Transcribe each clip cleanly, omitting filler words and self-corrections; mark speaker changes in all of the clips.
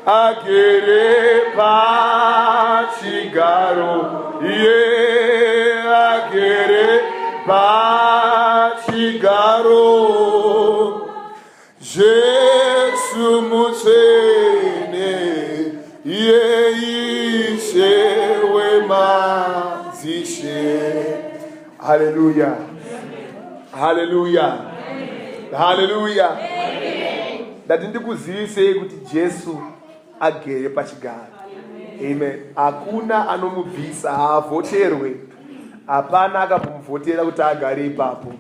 Speaker 1: Agere pachigaro, iye agere pachigaro. Jesu mutsvene, iye Ishe wemadzishe. Haleluya, haleluya, haleluya. Ndati ndikuzivisei kuti Jesu agere pachigaro. Amen. Hakuna anomubvisa, haavhoterwe. Hapana akambomuvhotera kuti agare ipapo.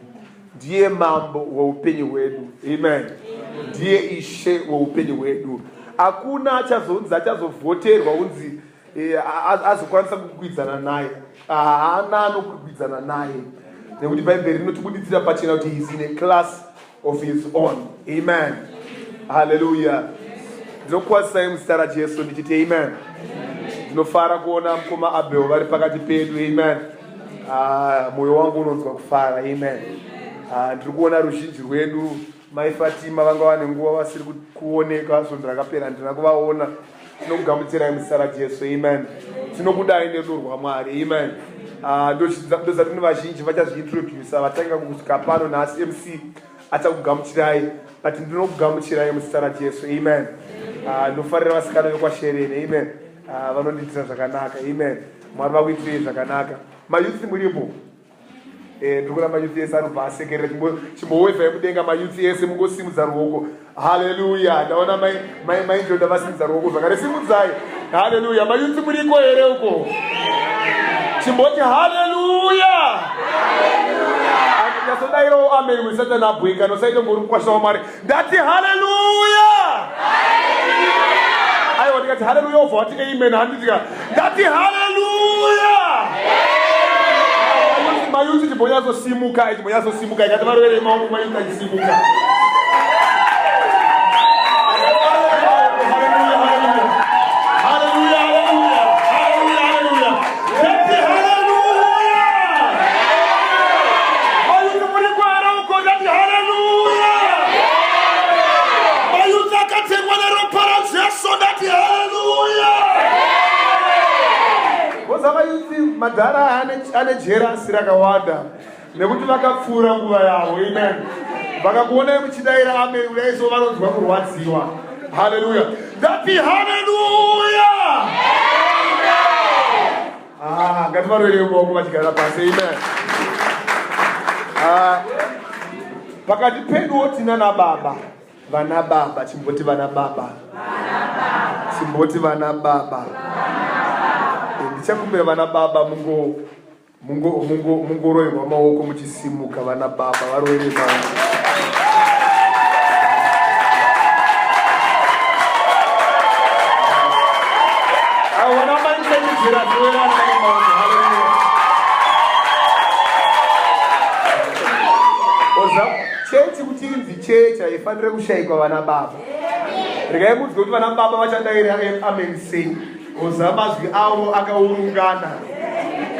Speaker 1: Ndiye mambo weupenyu hwedu. Amen. Ndiye ishe weupenyu hwedu. Hakuna achazonzi achazovhoterwa unzi eh, azokwanisa kukwikwidzana naye. Haana anokwikwidzana naye, nekuti Bhaibheri rinotibuditsira pachena kuti he is in a class of his own. Amen. Haleluya. Ndinokukwazisai muzita raJesu ndichiti amen. Ndinofara kuona mukoma Abel vari pakati pedu. Amen. Ah, mwoyo wangu unonzwa kufara. Amen. Ah, ndiri kuona ruzhinji rwedu. Mai Fatima vanga vane nguva vasiri kuoneka, svondo rakapera ndina kuvaona. Tinokugamuchirai muzita raJesu. Amen. Tinokudai nerudo rwaMwari. Amen. Ah, ndoziva tine vazhinji vachazviintrodusa vatanga kusvika pano nhasi. MC achakugamuchirai, but ndinokugamuchirai muzita raJesu. Amen. Ah, ndofarira vasikana vekwaShereni. Amen. Ah, vanondiitira zvakanaka. Amen. Mwari vakuitirei zvakanaka. Mayouth muripo? Eh, ndiri kuona mayouth ese anobva asekerera. Chimbowevhai mudenga mayouth ese, mungosimudza ruoko. Haleluya. Ndaona mainjoda vasimudza ruoko zvakare. Simudzai. Haleluya. Mayouth muriko here uko? Chimboti haleluya. Nyatsodairawo amen kuti Satani abweka nosaite ngori mukwasha waMwari. Ndati haleluya. Aiwa, ndikati haleluya obva wati amen, handitika. Ndati haleluya. Mayuti chimbonyatsosimuka, chimbonyatsosimuka, ikati varoverei maoko mayuti achisimuka. Haleluya, haleluya, haleluya, haleluya, haleluya. Ndati haleluya. Mayuti muri kwara uko, ndati haleluya. Mayuti akatengwa neropa raJesu, ndati haleluya. Koza mayuti madhara ane jerasi rakawanda nekuti vakapfuura nguva yavo. Amen. Vakakuonai muchidaira amen kudai so vanonzwa kurwadziwa. Haleluya. Ndati haleluya. Ah, ngativaroverei maoko vachigara pasi. Amen. Ah, pakati peduwo tina nababa. Vana baba, chimboti vana baba. Chimboti vana baba. Ndichakumbira vana baba mungo mungo mungo mungoroerwa maoko muchisimuka. Vana baba varoere maoko. Avo vana mai musachidzira roerana maoko. Haleluya. Oza chechi kuti inzi chechi haifanire kushayikwa vana baba. Regai munzwe kuti vana baba vachadaira amen sei. Oza mazwi avo akaurungana.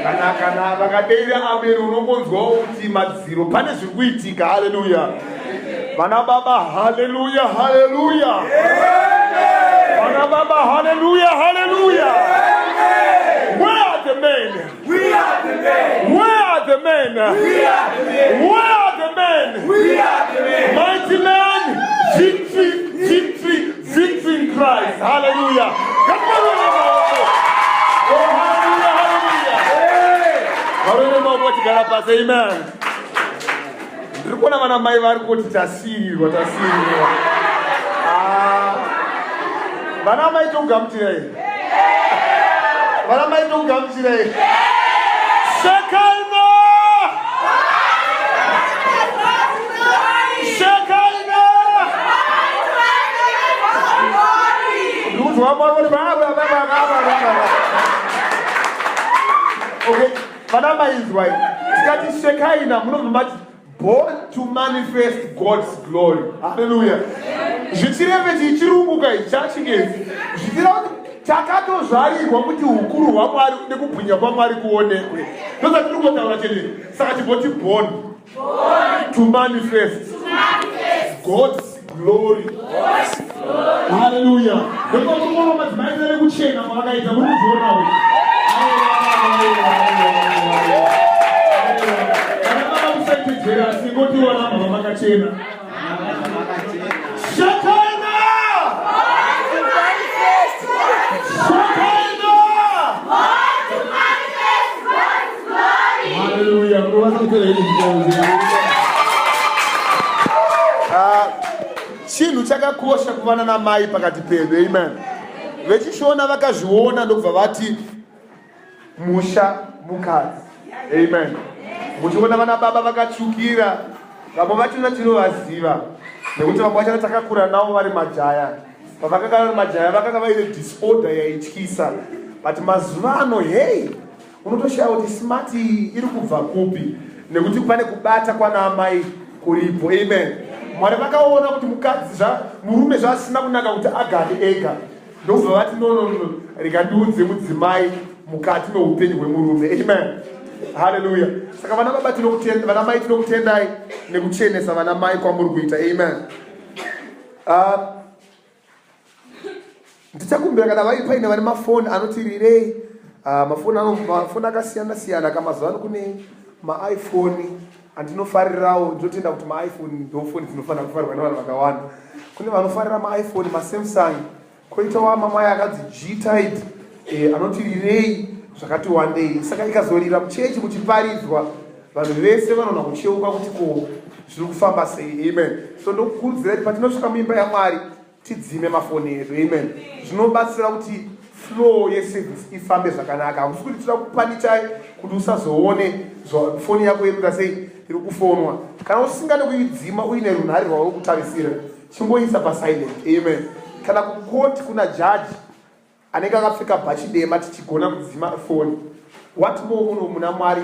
Speaker 1: Kana vakadaira amen unongonzwawo kuti madziro pane zviri kuitika. Haleluya. Vana baba, haleluya, haleluya. Vana baba, haleluya, haleluya. Where are the men?
Speaker 2: We are the men.
Speaker 1: Where are the men?
Speaker 2: We are the men.
Speaker 1: Where are the men?
Speaker 2: We are the men.
Speaker 1: Mighty men, victory, victory, victory in Christ. Hallelujah. Oh, hallelujah, hallelujah. Varume maoko vachigara pasi. Amen. Ndiri kuona vana mai vari kuti tasirirwa, tasirirwa. Ah, vana mai tokugamuchira here? Vana mai tokugamuchira here? Shekaina! Shekaina! Ndikuti vamwe vari kuti ba, ba, ba, ba, ba, ba, ba, ba. Okay, vana mai inzwai. Tikati Shekaina munobva mati born to manifest God's glory. Hallelujah. Zvichireve chirungu kai chachingezi. Zvichireva kuti takatozvarirwa kuti hukuru hwaMwari nekubwinya kwaMwari kuonekwe. Ndozvatiri kungotaura chete. Saka chimboti born to manifest God's Glory. Hallelujah. Ndopamunoona madzimai ere kuchena kwavakaita muri kuzvionawo. Kana baba musaite jerasi ngotiwana baba makachena. Shakaina! Shakaina! Hallelujah. Munokwanisa kutora henyu zvitauro. Ah, chinhu chakakosha kuvana namai pakati pedu. Amen. Vechishona vakazviona ndokubva vati musha mukadzi. Amen. Muchiona vana baba vakatsvukira, vamwe vachona tinovaziva nekuti vamwe vachona takakura navo vari majaya. Pavakanga vari majaya vakanga vaine disorder yaityisa, but mazuva ano hey, unotoshaya kuti smart iyi iri kubva kupi nekuti pane kubata kwana amai kuripo. Amen. Mwari vakaona kuti mukadzi murume zvaasina kunaka kuti agare ega, ndokubva vati no, no, no, rega ndiunze mudzimai mukati meupenyu hwemurume. Amen. Haleluya. Saka vana baba tinokutenda, vana mai tinokutendai nekuchenesa vana mai kwamuri kuita. Amen. Ndichakumbira kana vari paine vane mafoni anoti rirei. Mafoni ano, mafoni akasiyana siyana kamazuva ano kune maiPhone andinofarirawo. Ndinotenda kuti maiPhone ndo foni dzinofanira kufarirwa nevanhu vakawanda. Kune vanofarira maiPhone, maSamsung, koitawo mamwe aya akanzi G-Type, anoti rirei zvakati wandei. Saka ikazorira muchechi muchiparidzwa, vanhu vese vanoona kucheuka kuti ko zviri kufamba sei. Amen. So ndokukurudzira kuti patinosvika muimba yaMwari tidzime mafoni edu. Amen. Zvinobatsira kuti flow yeservice ifambe zvakanaka. Hakusi kuti tinoda kupanichai kuti usazoone foni yako iri kuita sei, iri kufonwa. Kana usingade kuidzima uine runhare rwauri kutarisira, chingoisa pasilent. Amen. Kana kukoti kuna jaji anenge akapfeka bhachi dema, tichigona kudzima foni, what more muno muna Mwari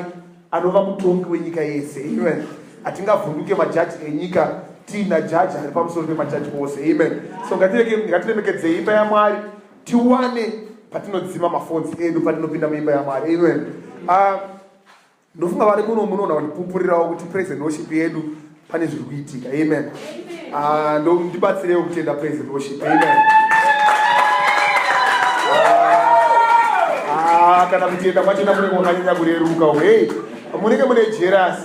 Speaker 1: anova mutongi wenyika yese. Amen. Hatingavhunduke majaji enyika tiina jaji ari pamusoro pemajaji ose. Amen. So ngatiremekedzei imba yaMwari, tiwane patinodzima mafonzi edu patinopinda muimba yaMwari. Amen. Ndofunga vari muno munoona kundipupurirawo kuti praise and worship yedu pane zviri kuitika. Amen. Ndibatsirewo kutenda praise and worship. Amen. Kana kutenda kwachona munenge kwakanyanya kureruka. Hey, munenge mune jerasi.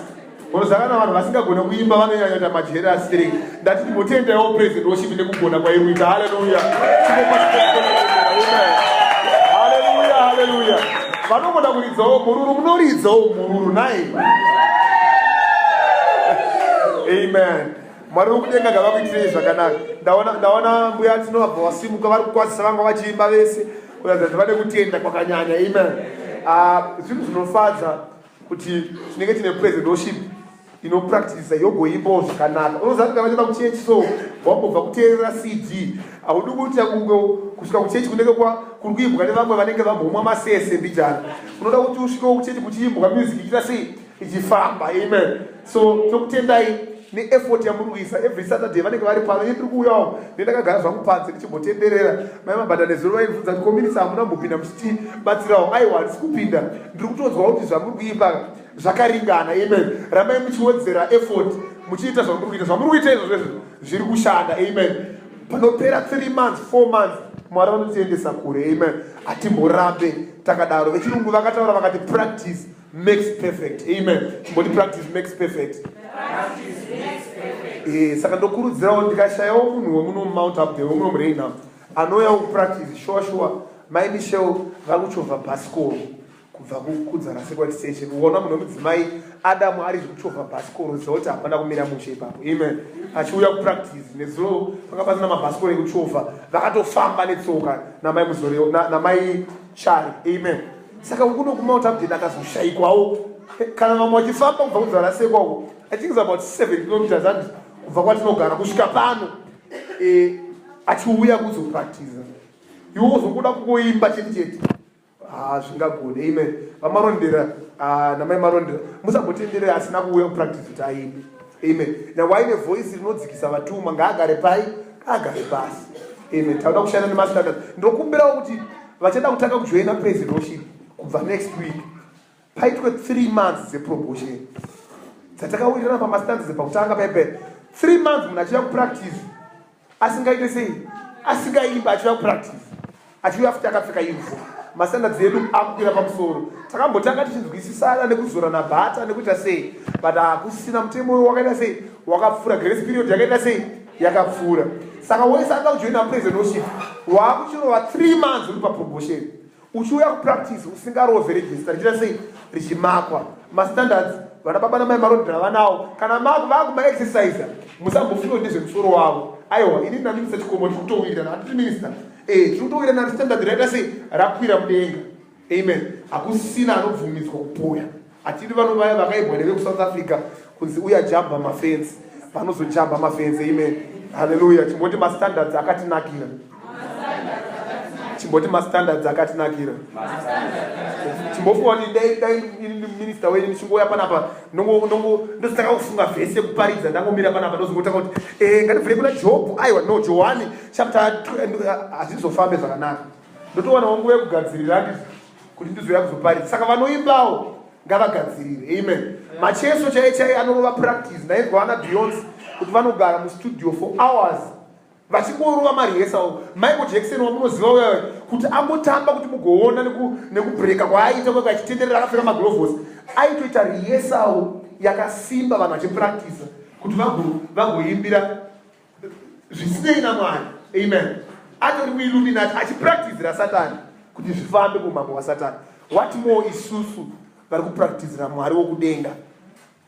Speaker 1: Unoziva kana vanhu vasingagone kuimba vanonyanya kuita majerasi. Tereki ndati ndimbotendawo praise and worship nekugona kwairi kuita. Haleluya. Haleluya, haleluya. Vanogona kuridzawo mhururu, munoridzawo mhururu nai. Amen. Mwari wekudenga ngavakuitirei zvakanaka. Ndaona mbuya tinovabva vasimuka vari kukwazisa vanga vachiimba vese kuratidza kuti vane kutenda kwakanyanya. Amen. Zvinhu zvinofadza kuti tinenge tine praise and worship inopractisa yogoimbawo zvakanaka. Unoziva kuti kana vachienda kuchechi so wambobva kuteerera CD, haudi kuita kunge kusvika kuchechi kunenge kuri kuimbwa nevamwe vanenge vambomwa masese mbijana. Unoda kuti usvikewo kuchechi kuchiimbwa music ichiita sei, ichifamba. Amen. So tokutendai neeffort yamuri kuisa every Saturday. Vanenge vari pano, ini ndiri kuuyawo nendakagara zvangu panze ndichimbotenderera. Mai Mabhadha nezuro vaibvunza kuti kominisa hamuna mbopinda muchitibatsirawo. Aiwa, handisi kupinda, ndiri kutonzwa kuti zvamuri kuimba zvakaringana. Amen. Rambai muchiwedzera effort muchiita zvamuri kuita. Zvamuri kuita izvozvo izvo zviri kushanda. Amen. Panopera 3 months, 4 months, Mwari vanotiendesa kure. Amen. Hatimborambe takadaro. Vechirungu vakataura vakati practice makes perfect. Amen. Chimboti practice makes perfect. Saka ndokurudzirawo ndikashayawo munhu wemuno Mount Up there, wemuno muRainham anouyawo kupractice. Sure sure, mai Michelle vari kuchovha bhasikoro kubva kuKudzara Station. Ukaona munhu wemudzimai Adamu ari zvekuchovha bhasikoro, ziva kuti hapana kumira mushe ipapo. Amen. Achiuya kupractice nezuro panga pasina mabhasikoro ekuchovha, vakatofamba netsoka namai Muzoreo namai Chari. Amen. Saka kuno kuMount Update akazoshaikwawo kana vamwe vachifamba kubva kuDzara Sekwa uko. I think it's about 7 kilometers and kubva kwatinogara kusvika pano, achiuya kuzopractice. Iwe uzokuda kungoimba chete chete, zvingagone. Amen. VaMarondera, namai Marondera, musambotenderera asina kuuya kupractice kuti aimbe. Amen. Nyangwe aine voice rinodzikisa vatumwa, ngaagare pai, ngaagare pasi. Amen. Tauda kushanda nemastandard. Ndokumbirawo kuti vachada kutanga kujoina praise and worship kubva next week, paitwe 3 months dzeprobation dzatakawirirana pamastandards pakutanga paipe 3 months munhu achiuya kupractice. Asingaite sei? Asingaimba achiuya kupractice. Achiuya futi akapfeka uniform. Mastandards edu akukwira pamusoro. Takambotanga tichinzwisisana nekuzorana bhata nekuita sei. But hakusisina mutemo wakaita sei? Wakapfuura. Grace period yakaita sei? Yakapfuura. Saka wese anoda kujoina praise and worship waakuchirova 3 months uri papromotion. Uchiuya kupractice usingarove register richiita sei? Richimakwa. Mastandards vana baba namai marondera vanawo kana vakumaexercise musambofunga kuti ndezvemusoro wavo. Aiwa ini naminista Chikomo tiri kutowirirana hatiti minista eh tiri kutowirirana standard raita sei? Rakwira mudenga. Amen. Hakusina anobvumidzwa kupoya. Hatidi vano vaya vakaibwa neve kuSouth Africa kunzi uya jamba mafensi. Vanozojamba mafensi. Amen. Hallelujah. Chimboti mastandards akatinakira. Chimboti mastandards akatinakira. Chimbofunga kuti dai dai minister wenyu ndichingouya panapa ndongo ndongo ndozotanga kufunga vhesi yekuparidza ndangomira panapa ndozongotanga kuti eh ngativhure kuna Job aiwa no Johani chapter hazvizofambe zvakanaka. Ndotowanawo nguva yekugadzirira handizvo kuti ndizouya kuzoparidza. Saka vanoimbawo ngavagadzirire. Amen. Macheso chaiye chaiye anorova practice. Ndainzwa vana Beyonce kuti vanogara mustudio for hours vachingorova marehearsal. Michael Jackson wamunoziva uya kuti ambotamba kuti mugoona nekubreka kwaaiita kwake achitenderera akapfeka magloves, aitoita rehearsal yakasimba vanhu vachipractice kuti vagoimbira zvisinei naMwari. Amen. Atori muilluminati achipracticira Satani kuti zvifambe kumambo waSatani. What more isusu vari kupracticira Mwari wokudenga.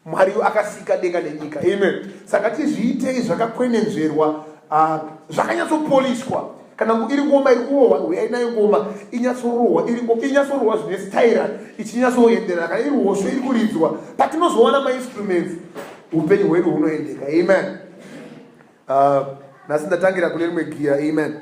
Speaker 1: Mwari akasika denga nenyika. Amen. Saka tizviitei zvakakwenenzverwa, zvakanyatsopolishwa. Kana iri ngoma iri kurohwa, huyai nayo ngoma inyatsorohwa, iri ngoma inyatsorohwa zvine staira, ichinyatsoenderana. Kana iri hosho iri kuridzwa, patinozowana mainstruments, upenyu hwedu hunoendeka. Amen. Nhasi ndatangira kune rimwe giya. Amen.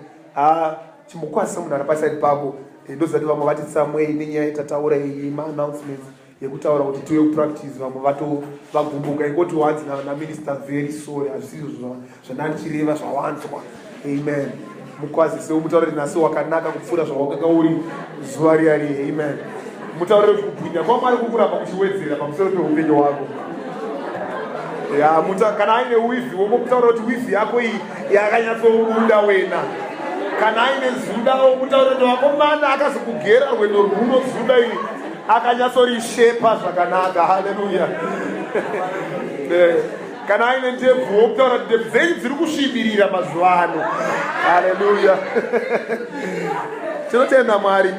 Speaker 1: Chimbokwazisa munhu ari paside pako. Ndoziva kuti vamwe vati tsamwei nenyaya yatataura iyi maannouncements yekutaura kuti tiwe kupractice, vamwe vato vagumbuka ingoti wanzi naminister very sorry, hazvisizvo zvandandichireva zvawanzwa. Amen. Mukwazise umutaurire kuti nhasi wakanaka kupfuura zvawakanga uri zuva riya riya. Amen. Mutaurire kuti kubwinya kwaMwari kuri kuramba kuchiwedzera pamusoro peupenyu hwako. Ya, muta, kana aine wivhi womutaurira kuti wivhi yako iyi yakanyatsobuda wena. Kana aine zuda womutaurira kuti vakomana akazokugera rwendo rwuno zuda iri akanyatsorishepa zvakanaka. Haleluya. Kana aine ndebvu womutaura kuti ndebvu dzenyu dziri kusvibirira mazuva ano. Haleluya. Tinotenda Mwari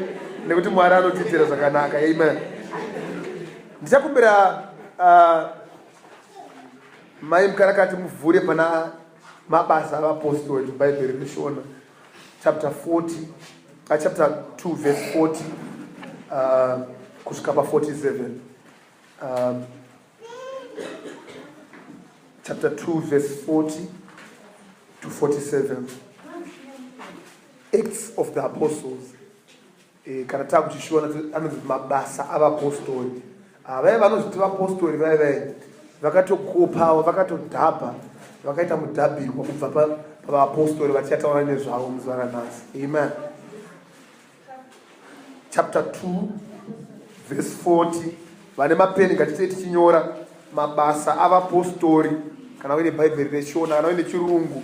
Speaker 1: nekuti Mwari anotiitira zvakanaka. Amen. Ndichakumbira mai Mukarakati muvhure pana Mabasa avaPostori muBhaibheri reShona chapter 40, chapter 2 verse 40 kusvika pa 47. Chapter 2 verse 40 to 47. Acts of the Apostles. Kana takuchishona anonzi mabasa avapostori. Vaya vanozviti vapostori vaya vaya vakatokopawo, vakatodhabha, vakaita mudhabhirwa kubva pavapostori vatichataura nezvavo muzuva ranhasi. Amen. Chapter 2 verse 40. Vane mapeni ngatitei tichinyora mabasa avapostori, kana uine Bhaibheri reShona, kana uine Chirungu,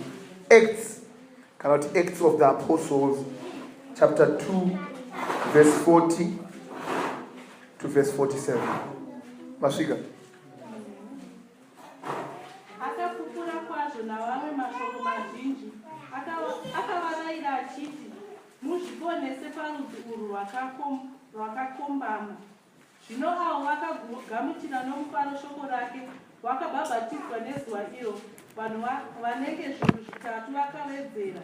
Speaker 1: Acts kana kuti Acts of the Apostles chapter 2 verse 40 to verse 47. Masvika.
Speaker 3: Akapupura kwazvo navamwe mashoko mazhinji, akavarayira achiti, Muzviponese parudzi urwu rwakakombama. Zvino avo vakagamuchira nomufaro shoko rake vakabhabhatidzwa nezuva iro, vanhu vanenge zviuru zvitatu vakawedzera.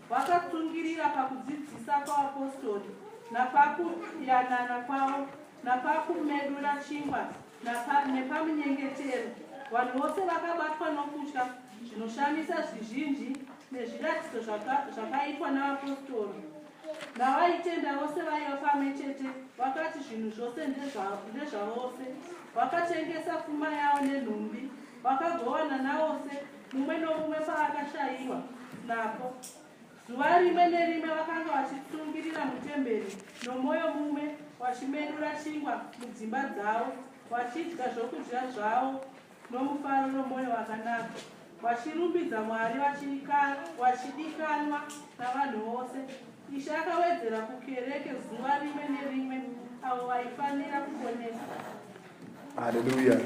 Speaker 3: Vakatsungirira pakudzidzisa kwavapostori, napakuyanana kwavo, napakumedura chingwa, nepamunyengetero. Vanhu vose vakabatwa nokutya, zvinoshamisa zvizhinji nezviratidzo zvakaitwa navapostori. Navaitenda vose vaiva pamwe chete, vakati zvinhu zvose ndezvavose. Vakatengesa pfuma yavo nenhumbi, vakagovana navose, mumwe nomumwe paakashayiwa napo. Zuva rimwe nerimwe vakanga vachitsungirira mutemberi nomwoyo mumwe, vachimedura chingwa mudzimba dzavo, vachidya zvokudya zvavo nomufaro nomwoyo wakanaka. Vachirumbidza Mwari vachidikanwa navanhu vose. Ishe akawedzera kukereke zuva rimwe nerimwe avo vaifanira kuponeswa.
Speaker 1: Haleluya.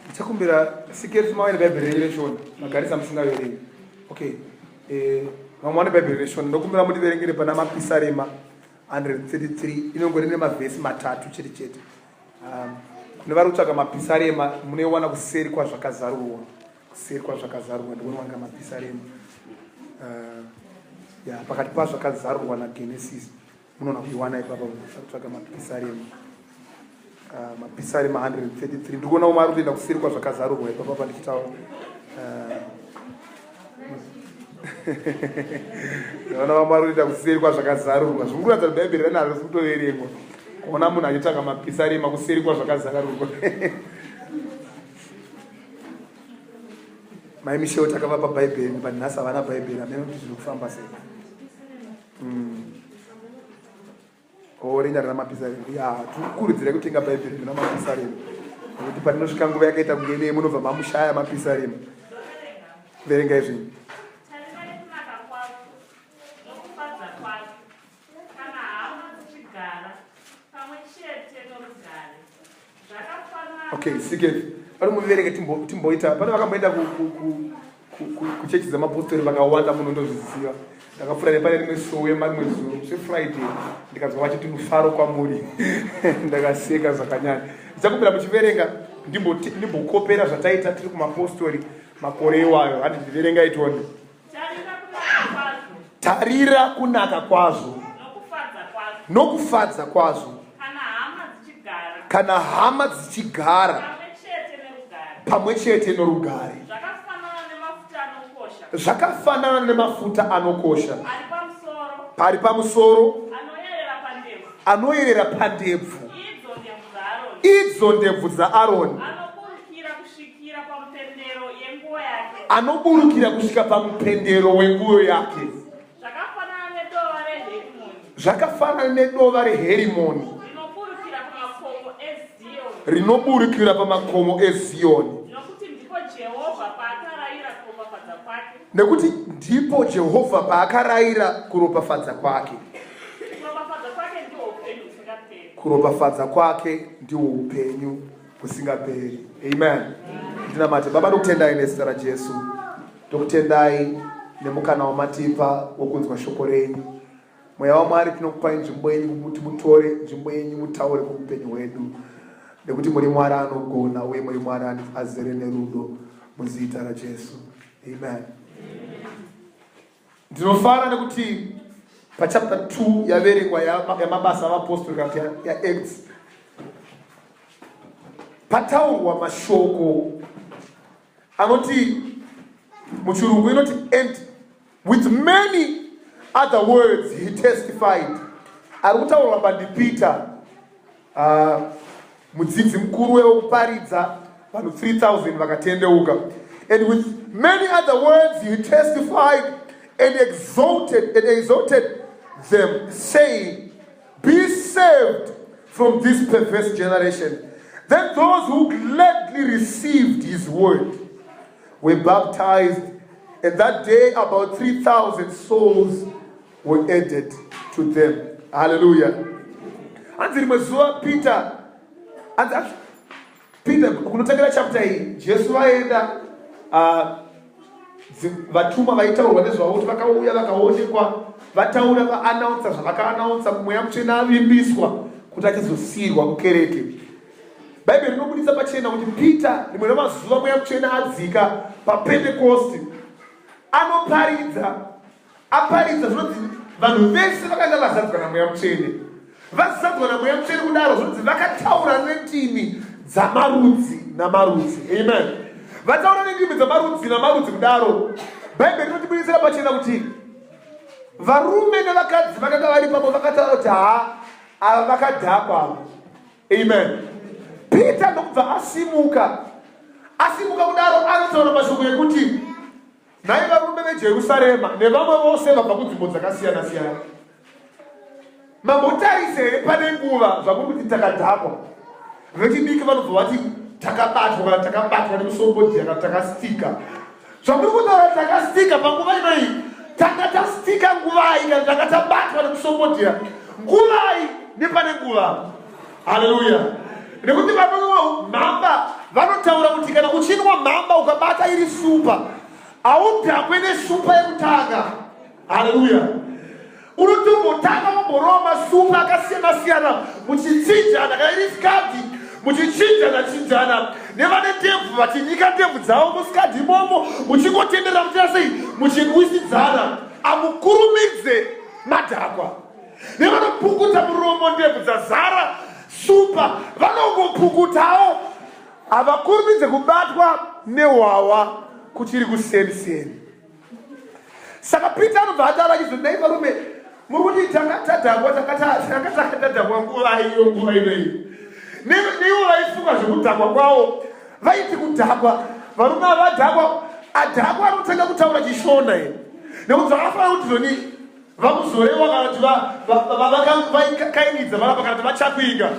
Speaker 1: Ndichakumbira siketsi mauya nebhaibheri renyu reshona magarisa musingaverengi. Okay. Eh, vamwe vane bhaibheri reshona ndokumbira mutiverengere pana mapisarema 133 inongori nemavhesi matatu chete chete. Um, kune vari kutsvaga mapisarema munoiwana kuseri kwazvakazarurwa kuseri kwazvakazarurwa ndikunowanika mapisarema uh, ya pakati pazvakazarurwa nagenesis munoona kuiwana ipapa kutsvaga mapisarema uh, mapisarema 133 ndikuona umwe ari kutoenda kuseri kwazvakazarurwa ipapa pandichitaura uh, Ndaona vamwe vari kuita kuseri kwazvakazarurwa. Zviri kuratidza kuti Bhaibheri rani harisi kutoverengwa. Kuona munhu achitsvaga mapisarema kuseri kwazvakazarurwa. Mai Michelle takavapa Bhaibheri but nhasi havana Bhaibheri hameno kuti zviri kufamba sei. Oh, renya rina mapisarema. Ya, tikukurudzirai kutenga Bhaibheri rina mapisarema. Nekuti patinosvika nguva yakaita kunge inei munobva mamushaya mapisarema. Verengai zvenyu.
Speaker 4: Tarirai kunaka kwako nokufadza kwake, kana hama dzichigara pamwe chete norugare. Zvakafanana.
Speaker 1: Okay, sike. Vari muverenge timboita. Pane vakamboenda kuchechi dzemapostori vakawanda muno ndozviziva. Ndakapfuura nepane rimwe sowe marimwe zuro musi weFriday ndikanzwa vachiti mufaro kwamuri. Ndakaseka zvakanyanya. Ndichakumbira muchiverenga ndimbokopera zvataita tiri kumapostori makore iwayo. Handi ndiverengai tione.
Speaker 4: Tarira kunaka kwazvo.
Speaker 1: Tarira kunaka kwazvo nokufadza kwazvo kana hama dzichigara pamwe chete norugare zvakafanana nemafuta anokosha pari pamusoro anoyerera pandebvu idzo ndebvu dzaaroni anoburukira kusvika pamupendero wenguo yake zvakafanana nedova reherimoni rinoburukira pamakomo eziyoni nekuti ndipo jehovha paakarayira kuropafadza kwake kuropafadza kwake ndihwo upenyu husingaperi amen ndinamate baba ndokutendai nezita rajesu tokutendai nemukana wamatipa wokunzwa shoko renyu mweya wamwari tinokupai nzvimbo yenyu kuti mutore nzvimbo yenyu mutaure kuupenyu hwedu nekuti muri mwari anogona uye muri mwari azere nerudo muzita rajesu amen Ndinofara nekuti pachapter 2 yaverengwa yamabasa avapostori kana kuti yaacts pataurwa mashoko anoti muchirungu inoti and with many other words he testified ari kutaurwa pandipeter uh, mudzidzi mukuru wekuparidza vanhu 3000 vakatendeuka and with many other words he testified and exalted, and exalted them saying be saved from this perverse generation then those who gladly received his word were baptized and that day about 3000 souls were added to them haleluya hanzi rimwe zuva peter hanzi peter kunotangira chapter iyi jesu vaenda uh, vatumwa vaitaurwa nezvavo kuti vakauya vakaonekwa vataura vaanaunsa zvavakaanaunsa mweya mutsvene avimbiswa kuti achizosiyirwa kukereke bhaibheri rinobudisa pachena kuti peter rimwe remazuva mweya mutsvene adzika papentekosti anoparidza Aparidza zvinonzi vanhu vese vakanga vazadzwa naMweya Mutsvene. Vazadzwa naMweya Mutsvene kudaro zvinonzi vakataura nendimi dzamarudzi namarudzi. Amen. Vataura nendimi dzamarudzi namarudzi kudaro, Bhaibheri rinotibudisira pachena kuti varume nevakadzi vakanga vari pamo vakataura kuti haa ava vakadhakwa ava. Amen. Peter ndokubva asimuka. Asimuka kudaro anotaura mashoko ekuti Nhai varume veJerusarema nevamwe vose vabva kunzvimbo dzakasiyana-siyana, mambotarisa here pane nguva zvamuri kuti takadhakwa? Vechidiki vanobva vati takabatwa kana takabatwa nemusombodhiya kana takastika. Zvamuri kutaura takastika panguva inoyi, tanga tastika nguvai kana tanga tabatwa nekusombodhira nguvai nepane nguva. Haleluya! Nekuti vanonwa mhamba vanotaura kuti kana uchinwa mhamba ukabata iri supa haudhakwe nesupa yekutanga. Haleluya! Unotombotanga wamborova masupa akasiyana siyana muchichinjana, kana iri skadhi muchichinjana chinjana nevane ndebvu vachinyika ndebvu dzavo muskadhi imomo, muchingotenderera muchiita sei, muchinwisidzana. Amukurumidze madhakwa. Nevanopukuta muromo ndebvu dzazara supa vanongopukutawo, havakurumidze kubatwa nehwahwa kuchiri kuseni seni. Saka Peter anobva ataura achizoti, dai varume muri kuti tanga tadhakwa, tanga tadhakwa nguva iyo, nguva inoii. Neivo vaifunga zvekudhakwa kwavo, vaiti kudhakwa varume avadhakwa, adhakwa anotanga kutaura chiShona here, nekuti zvakafanira kuti zoni vamuzorewa kana kuti vakainidza varapa kana kuti vachakwinga,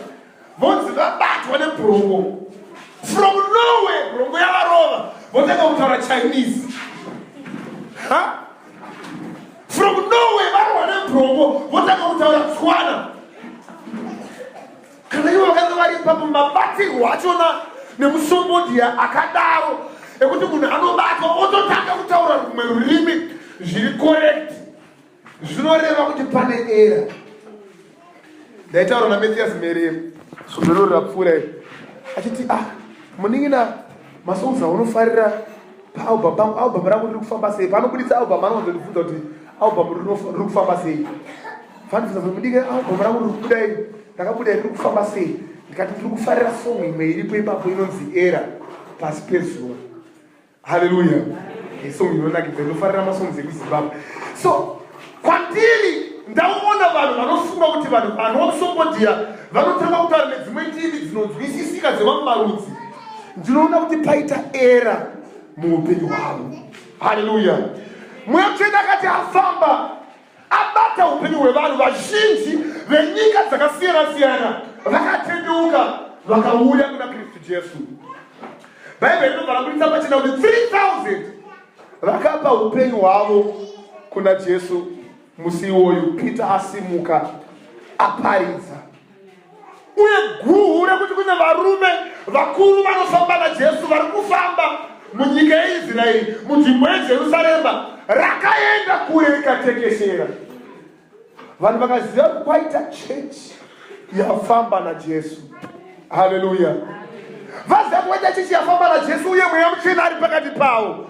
Speaker 1: vonzi vabatwa nebrongo from nowhere, brongo yavarova, votanga kutaura Chinese. Ha? From nowhere varova nebrongo, votanga kutaura Tswana. Kana ivo vakanga vari ipapo, mabatirwo achona nemusombodhiya akadaro ekuti munhu anobatwa ototanga kutaura rumwe rurimi zviri correct, zvinoreva kuti pane error. Ndaitaura naMathias Mere svondo roro rapfuura iri, achiti, "Ah, munin'ina, masongs aunofarira paalbum pangu, album rangu riri kufamba sei?" Paanobudisa album anowanzondibvunza kuti album riri kufamba sei. Fanibvunza kuti, "Mudike, album rangu riri kubuda iri, rakabuda iri, riri kufamba sei?" Ndikati, "Ndiri kufarira song imwe iripo ipapo inonzi Era Pasi Pezuva." Haleluya! Song inonakidza, inofarira masongs ekuZimbabwe. So kwandiri ndaona vanhu vanofunga kuti vanhu vanosombodhiya vanotanga kutaura nedzimwe ndimi dzinonzwisisika dzevamwe marudzi, ndinoona kuti paita error muupenyu hwavo. Haleluya! Mweya Mutsvene akati afamba abata upenyu hwevanhu vazhinji venyika dzakasiyana siyana, vakatendeuka vakauya kuna Kristu Jesu. Bhaibheri rinobva rabudisa pachena kuti 3000 vakapa upenyu hwavo kuna Jesu musi iwoyu Peter asimuka aparidza. Uye guhu rekuti kune varume vakuru vanofamba naJesu vari kufamba munyika yeIsraeri, munzvimbo yeJerusarema, rakaenda kure rikatekeshera. Vanhu vakaziva kuti kwaita chechi yafamba naJesu. Haleluya! Vaziva kuti kwaita chechi yafamba naJesu uye Mweya Mutsvene ari pakati pavo,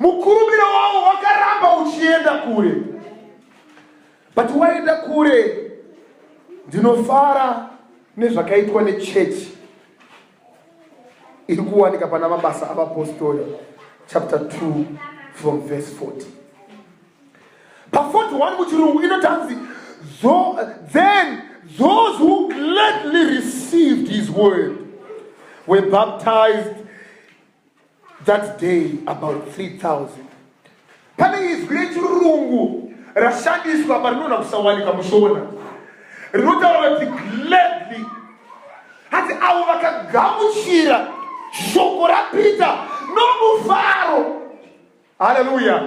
Speaker 1: mukurumbiro wavo wakaramba uchienda kure. But waenda kure, ndinofara nezvakaitwa nechechi iri kuwanika pana Mabasa Avapostori chapter 2 from verse 40. Pa41 muchirungu inotanzi, "Then those who gladly received his word were baptized that day, about 3000." Pane izwi rechirungu rashandiswa parinoona kusawanika muShona, rinotaura kuti gladly. Hati avo vakagamuchira shoko raPeter nomufaro. Haleluya!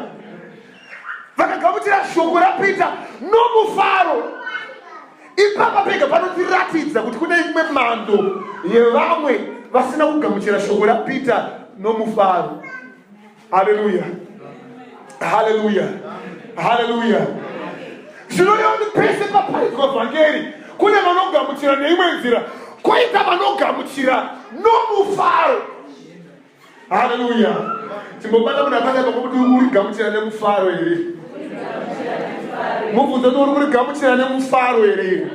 Speaker 1: Vakagamuchira shoko raPeter nomufaro. Ipapa pega panotiratidza kuti kune imwe mhando yevamwe vasina kugamuchira shoko raPeter nomufaro. Haleluya, haleluya, haleluya! Zvinoreva kuti pese paparidzwa vhangeri kune vanogamuchira neimwe nzira, kwoita vanogamuchira nomufaro. Haleluya! Timbobata munhu akadai pakuti, "Uri kurigamuchira nemufaro here?" Mubvunzo kuti, "Uri kurigamuchira nemufaro here?"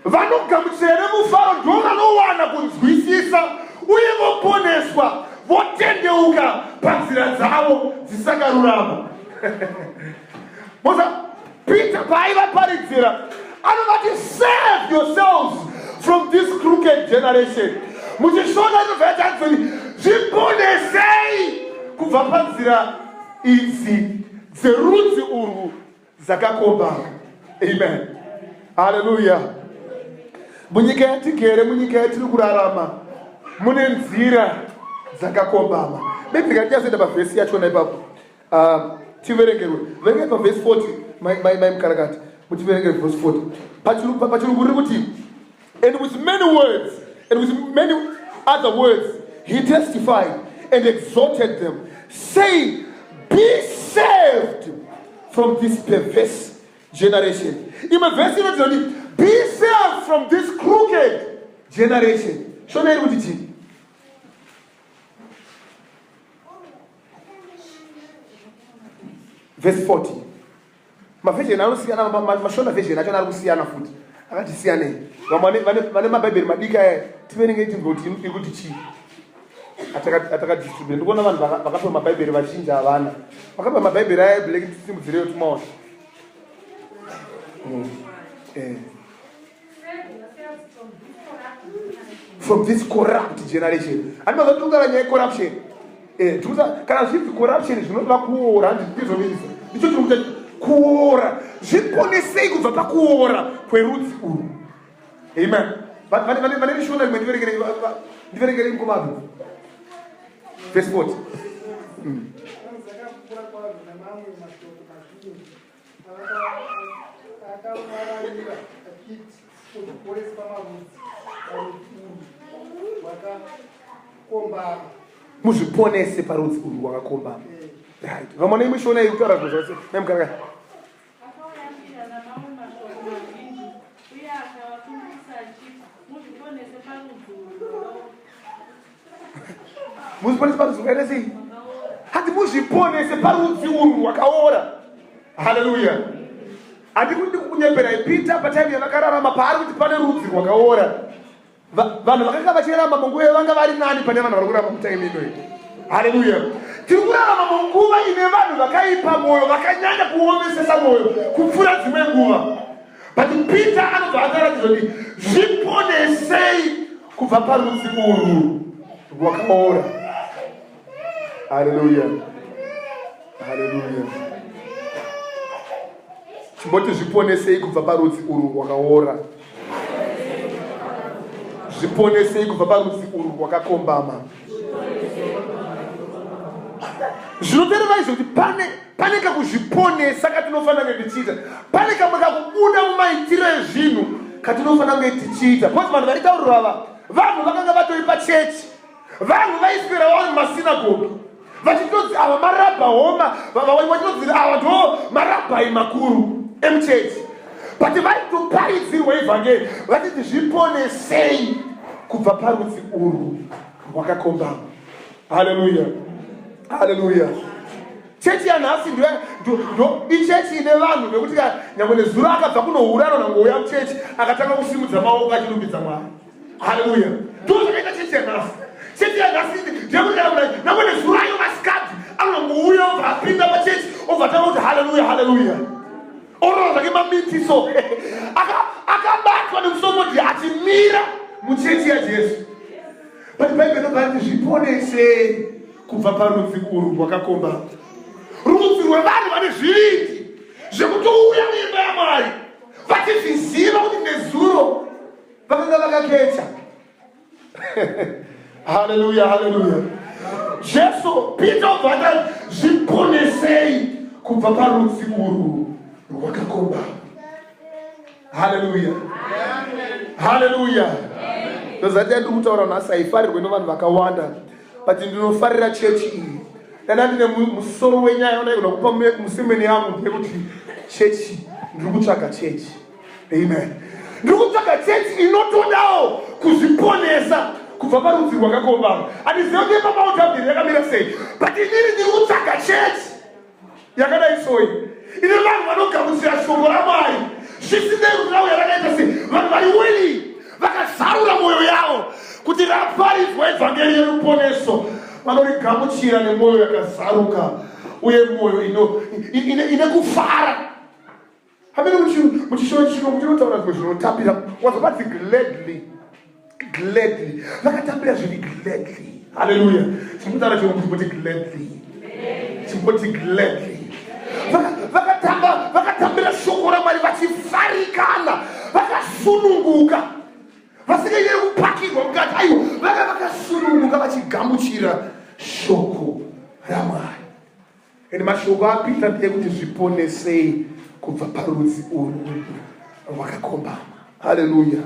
Speaker 1: Vanogamuchira nemufaro ndo vanowana kunzwisisa uye voponeswa, votendeuka panzira dzavo dzisakarurama. Moza Peter paaivaparidzira anovati, "Save yourselves from this crooked generation." MuchiShona inobva yatanzoni, "Zviponesei kubva panzira idzi dzerudzi urwu dzakakombana." Amen, haleluya! Munyika yatigere, munyika yatiri kurarama, mune nzira Dzakakombama. Maybe ndikatiyazoenda pavhesi yachona ipapo. Tiverengerwe. Verengai pavhesi 40 mai Mukarakati. Mutiverengere vhesi 40. Pachirungu riri kuti and with many words and with many other words he testified and exhorted them saying be saved from this perverse generation. Imwe vhesi inoti kuti be saved from this crooked generation. Shona iri kuti chii? Verse 40. Maversion anosiyana, mashona version achona ari kusiyana futi. Akati siyanei. Vamwe vane mabhaibheri madiki aya tiverenge tinzwe kuti iri kuti chii. Atakadistribute. Ndikuona vanhu vakapiwa mabhaibheri vazhinji havana. Vakapiwa mabhaibheri aya eblack tisimudzireyo tumaona. From this corrupt generation. Handi mazuva tikutaura nyaya yecorruption. Tikuta kana zvinzi corruption zvinoreva kuora, handi ndizvo minisa. Ndicho chiri kuita kuora. Zviponesei kubva pakuora kwerudzi urwu. Amen. Vane rishona rimwe ndiverengerei mukoma. Verse 40.
Speaker 5: Akavarayira achiti, Uzviporese pamarudzi parudzi urwu rwakakombama.
Speaker 1: Muzviponese parudzi urwu rwakakombama. Right. Vamwe neimwe shona iri kutaura zvinhu zvose. Mai Mukarakati.
Speaker 3: Akavayambira namamwe mashoko mazhinji uye akavakumbirisa achiti, Muzviponese parudzi urwu rwakaora.
Speaker 1: Muzviponese parudzi rwakaita sei? Hati muzviponese parudzi urwu rwakaora. Hallelujah. Handikuti kukunyeperai. Peter patime yavakararama paari kuti pane rudzi rwakaora. Vanhu vakanga vachirarama munguva iyo vanga vari nani pane vanhu vari kurarama mutime ino iyi. Hallelujah. Tiri kurarama munguva ine vanhu vakaipa mwoyo, vakanyanya kuomesesa mwoyo kupfuura dzimwe nguva. But Peter anobva ataratidza kuti zviponesei kubva parudzi urwu rwakaora. Hallelujah. Hallelujah. Chimboti zviponesei kubva parudzi urwu rwakaora. Zviponesei kubva parudzi urwu rwakakombama. Zvinotoreva izvo kuti pane kakuzviponesa katinofanira kunge tichiita. Pane kamwe kakubuda mumaitiro ezvinhu katinofanira kunge tichiita. Because vanhu vaitaurirwa ava, vanhu vakanga vatori pachechi. Vanhu vaiswera vari mumasinagogi vachitonzi ava marabha homa, vachitonzi ava ndo marabhai makuru emuchechi. But vaitoparidzirwa evhangeri vachiti zviponesei kubva parudzi urwu rwakakombama. Hallelujah. Hallelujah. Chechi yanhasi ndo ichechi ine vanhu vekuti nyangwe nezuro akabva kunohura anonangouya muchechi akatanga kusimudza maoko achirumbidza Mwari. Hallelujah. Ndo zvakaita chechi yanhasi. Chechi yanhasi ndeyekuti kana munhu nyangwe nezuro ayo masikati anongouya obva apinda pachechi obva atanga kuti hallelujah, hallelujah. Orova zvake mamitiso. Akabatwa nemusomodhi achimira muchechi yaJesu. But Bible inobva rati zviponesei kubva parudzi urwu rwakakomba. Rudzi rwevanhu vane zvivindi zvekutouya muimba yaMwari vachizviziva kuti nezuro vakanga vakakecha. Hallelujah, hallelujah. Jesu, Peter obva ati zviponesei kubva parudzi urwu rwakakomba. Hallelujah. Hallelujah. Ndozati ndiri kutaura nhasi haifarirwe nevanhu vakawanda, but ndinofarira chechi iyi. Dana ndine musoro wenyaya undaigona kupa musemeni yangu ndeyekuti chechi, ndiri kutsvaga chechi. Amen. Ndiri kutsvaga chechi inotodawo kuzviponesa kubva parudzi rwakakombama. Handizivi kuti ipapa utabhiri yakamira sei, but inini ndiri kutsvaga chechi yakadai soyi ine vanhu vanogamuchira shoko raMwari zvisinei kuti rauya rakaita sei. Vanhu vari willing, vakazarura mwoyo yavo kuti raparidzwa evhangeri yeruponeso, vanorigamuchira nemwoyo yakazaruka uye mwoyo ine kufara. Hamene muchishoro chirungu chinotaura zvimwe zvinotapira. Wazwa vanzi gladly, gladly. Vakatambira zviri gladly. Hallelujah. Chimbotaura chirungu chimboti gladly. Chimboti gladly. Vakatambira shoko raMwari vachifarikana, vakasununguka. Vasingaite kupakirwa mukati, aiwa, vanga vakasununguka vachigamuchira shoko raMwari. And mashoko aPeter ndeyekuti zviponesei kubva parudzi urwu rwakakombama. Haleluya.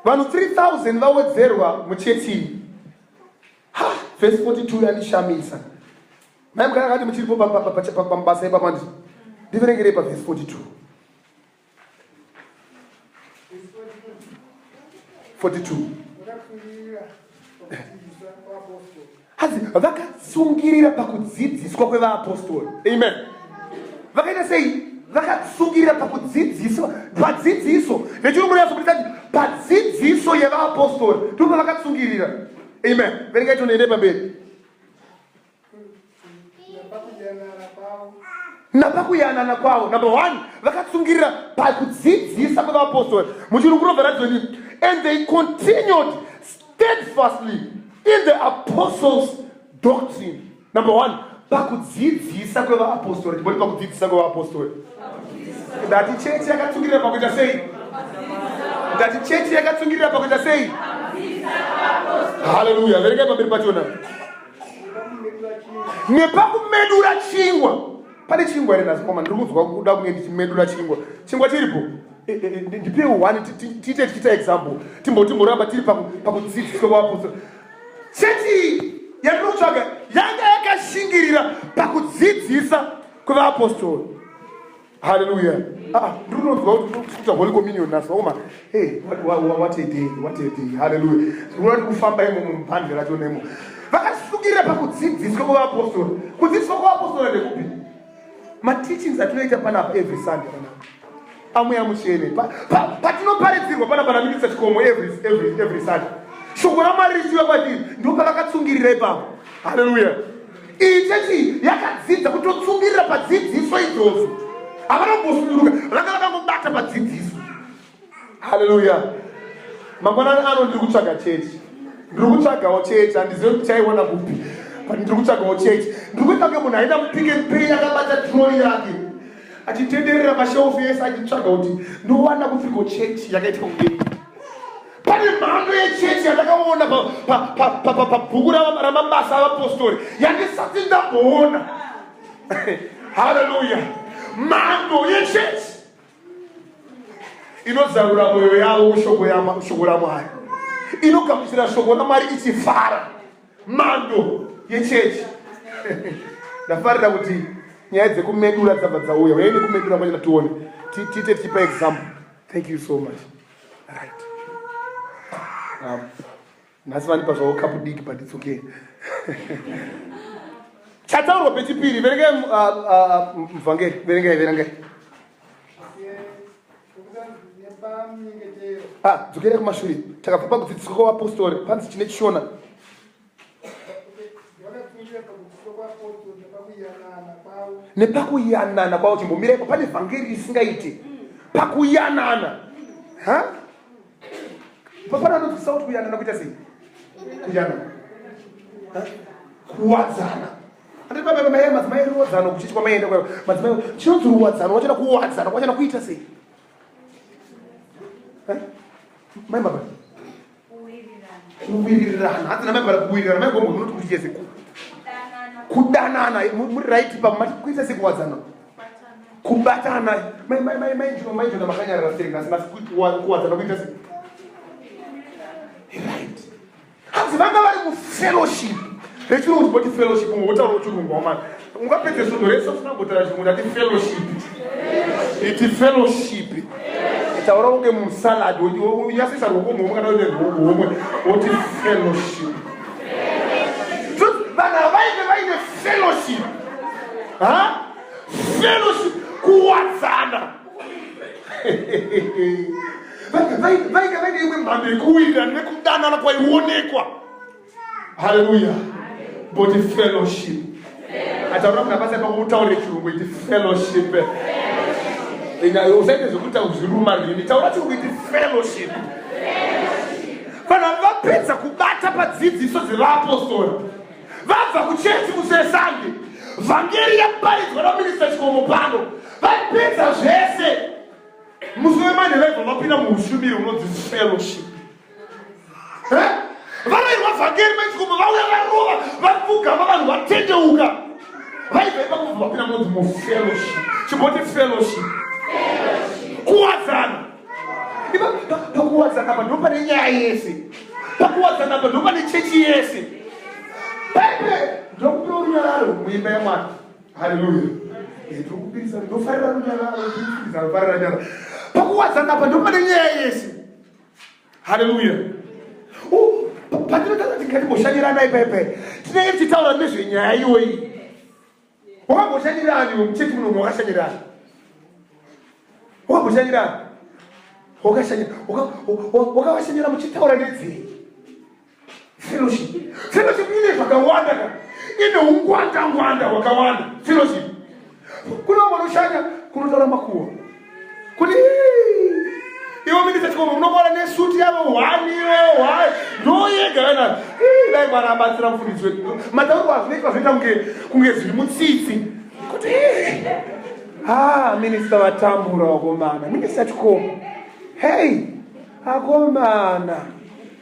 Speaker 1: Vanhu 3000 vawedzerwa muchechi iyi. Ha, verse 42 yandishamisa. Mai mukana akati muchiripo pamabasa ipapa ndi ndiverengerei pavhesi 42. 42. Hanzi vakatsungirira pakudzidziswa kwevaapostori. Amen. Vakaita sei? Vakatsungirira pakudzidziswa, padzidziso. Nechirungu rinonyatsobudisa kuti padzidziso yevaapostori ndipo pavakatsungirira. Amen. Verengai tione pamberi. Napakuyanana kwavo. Number one, vakatsungirira pakudzidzisa kwevaapostori. Muchirungu robva radzoni, and they continued steadfastly in the apostles doctrine. Number one, pakudzidzisa kwevaapostori. Timboti pakudzidzisa kwevaapostori. Ndati chechi yakatsungirira pakuita sei? Ndati chechi yakatsungirira pakuita sei? Haleluya. Verengai pamberi pachona. Nepakumedura chingwa. Pane chingwa here nhasi mama? Ndiri kunzwa kuda kunge ndichimedura chingwa. Chingwa chiripo. Ndipewo one tiite tichiita example. Timboramba tiri pakudzidziswa kwaapostle. Chechi yandiri kutsvaga yanga yakashingirira pakudzidzisa kwevaapostori. Haleluya. Ah, ndiri kunonzwa kuti kuita Holy Communion nhasi vaoma. Hey, what a day, what a day. Haleluya. Ndiri kuona kufamba imo mubhandi racho nemo. Vakasungirira pakudzidziswa kwevaapostori. Kudzidziswa kwevaapostori ndekupi? Mateachings atinoita panapa every Sunday panapa. Amweya Mutsvene. Patinoparidzirwa panapa naMinista Chikomo every Sunday. Shoko raMwari richiuya kwatiri, ndipo pavakatsungirira ipapo. Haleluya. Iyi chechi yakadzidza kutotsungirira padzidziso idzodzo. Havana kumbosuduruka, vanga vakangobata padzidziso. Haleluya. Mangwanani ano ndiri kutsvaga chechi. Ndiri kutsvagawo chechi, handizive kuti chaiona kupi. But ndiri kutsvagawo chechi. Ndiri kuita kunge munhu aenda kuPick and Pay akabata trolley yake. Achitenderera mashelf ese achitsvaga kuti ndowana kupiko chechi yakaita kunge iyi. Pane mhando yechechi yandakaona pabhuku ramabasa avapostori yandisati ndamboona. Haleluya. Mhando yechechi inozarura mwoyo yavo kushoko raMwari, inogamuchira shoko raMwari ichifara. Mhando yechechi. Ndafarira kuti nyaya dzekumedura dzabva dzauya. Uyai nekumedura kwachona tione, tiite tichipa example. Thank you so much. Right. Nhasi vandipa zvavo kapu diki, but it's okay. Chataurwa pechipiri, verengai muvhangeri, verengai, verengai. Ah, dzokerai kumashure. Takabva pakudzidziswa kwavapostori, panzi chine chishona. Nepakuyanana kwavo, chimbomira ipo, pane vhangeri risingaite pakuyanana. Ha? Pane anonzwisisa kuti kuyanana kuita sei? Kuyanana. Kuwadzana. Anditi baba mai madzimai ruwadzano kuchechi kwamaienda kwayo. Madzimai chinonzi ruwadzano wachona kuwadzana kwachona kuita sei? Mai baba. Kuwirirana. Hanzi namai baba kuwirirana. Mai gombo munoti kuita sei? Kudanana. Muri right pa mati kuita sei kuwadzana? Kubatana. Mai mai mai mai njuma mai njuma makanyarara sei nhasi nhasi kuwadzana kuita sei? Right. Hanzi vanga vari mufellowship. Rechirungu timboti fellowship, ungotaura chirungu wamana. Ungapedze svondo rese usina kumbotaura chirungu, ndati fellowship. Iti fellowship. Taura kunge musalad, unyasisa ruoko muhomwe kana uine ruoko homwe, woti fellowship. Vanhu havainge vaine fellowship. Ha? Fellowship, kuwadzana. Vainge vaine imwe mhando yekuwirirana nekudanana kwaionekwa. Haleluya. But fellowship. Ataura kuna basa ipapo utaure chirungu iti fellowship. Usaite zvekuita kuzviruma rurimi. Taura chirungu iti fellowship. Vanhu vapedza kubata padzidziso dzevaapostori. Vabva kuchechi muSesande. Vhangeri yaparidzwa naMinista Chikomo pano. Vapedza zvese. Musi weMonday vaibva vapinda muushumiri unonzi fellowship. Varairwa vhangeri maitikomo vauya varova vapfugama vanhu vatendeuka. Vaibva ipapo vabva vapinda munonzi mufellowship. Chimboti fellowship. Kuwadzana. Pakuwadzana apa ndopane nyaya yese. Pakuwadzana apa ndopane chechi yese. Bhaibheri ndokupira runyararo muimba yaMwari. Haleluya. Ndokupirisa ndofarira runyararo, ndokupirisa ndofarira runyararo. Pakuwadzana apa ndopane nyaya yese. Haleluya. Patinotaura tingatimboshanyiranai ipaipai. Tinenge tichitaura nezvenyaya iyoyi. Wakamboshanyirani iwe muchechi muno wakashanyirani? Wakamboshanyirani? Wakashanyira wakavashanyira muchitaura nedzei? Fellowship. Fellowship ine zvakawanda ka. Ine ungwanda ngwanda hwakawanda. Fellowship. Kuna vamwe vanoshanya kunotaura makuhwa. Kuti ivo minista chikomo munokwana nesuti yavo hwani ivo hwani ndoyega kana dai Mwari abatsira mufundisi wedu. Matauriro azvinoitwa zvinoita kunge kunge zviri mutsitsi. Kuti ha minista vatambura vakomana. Minista chikomo. Hey akomana.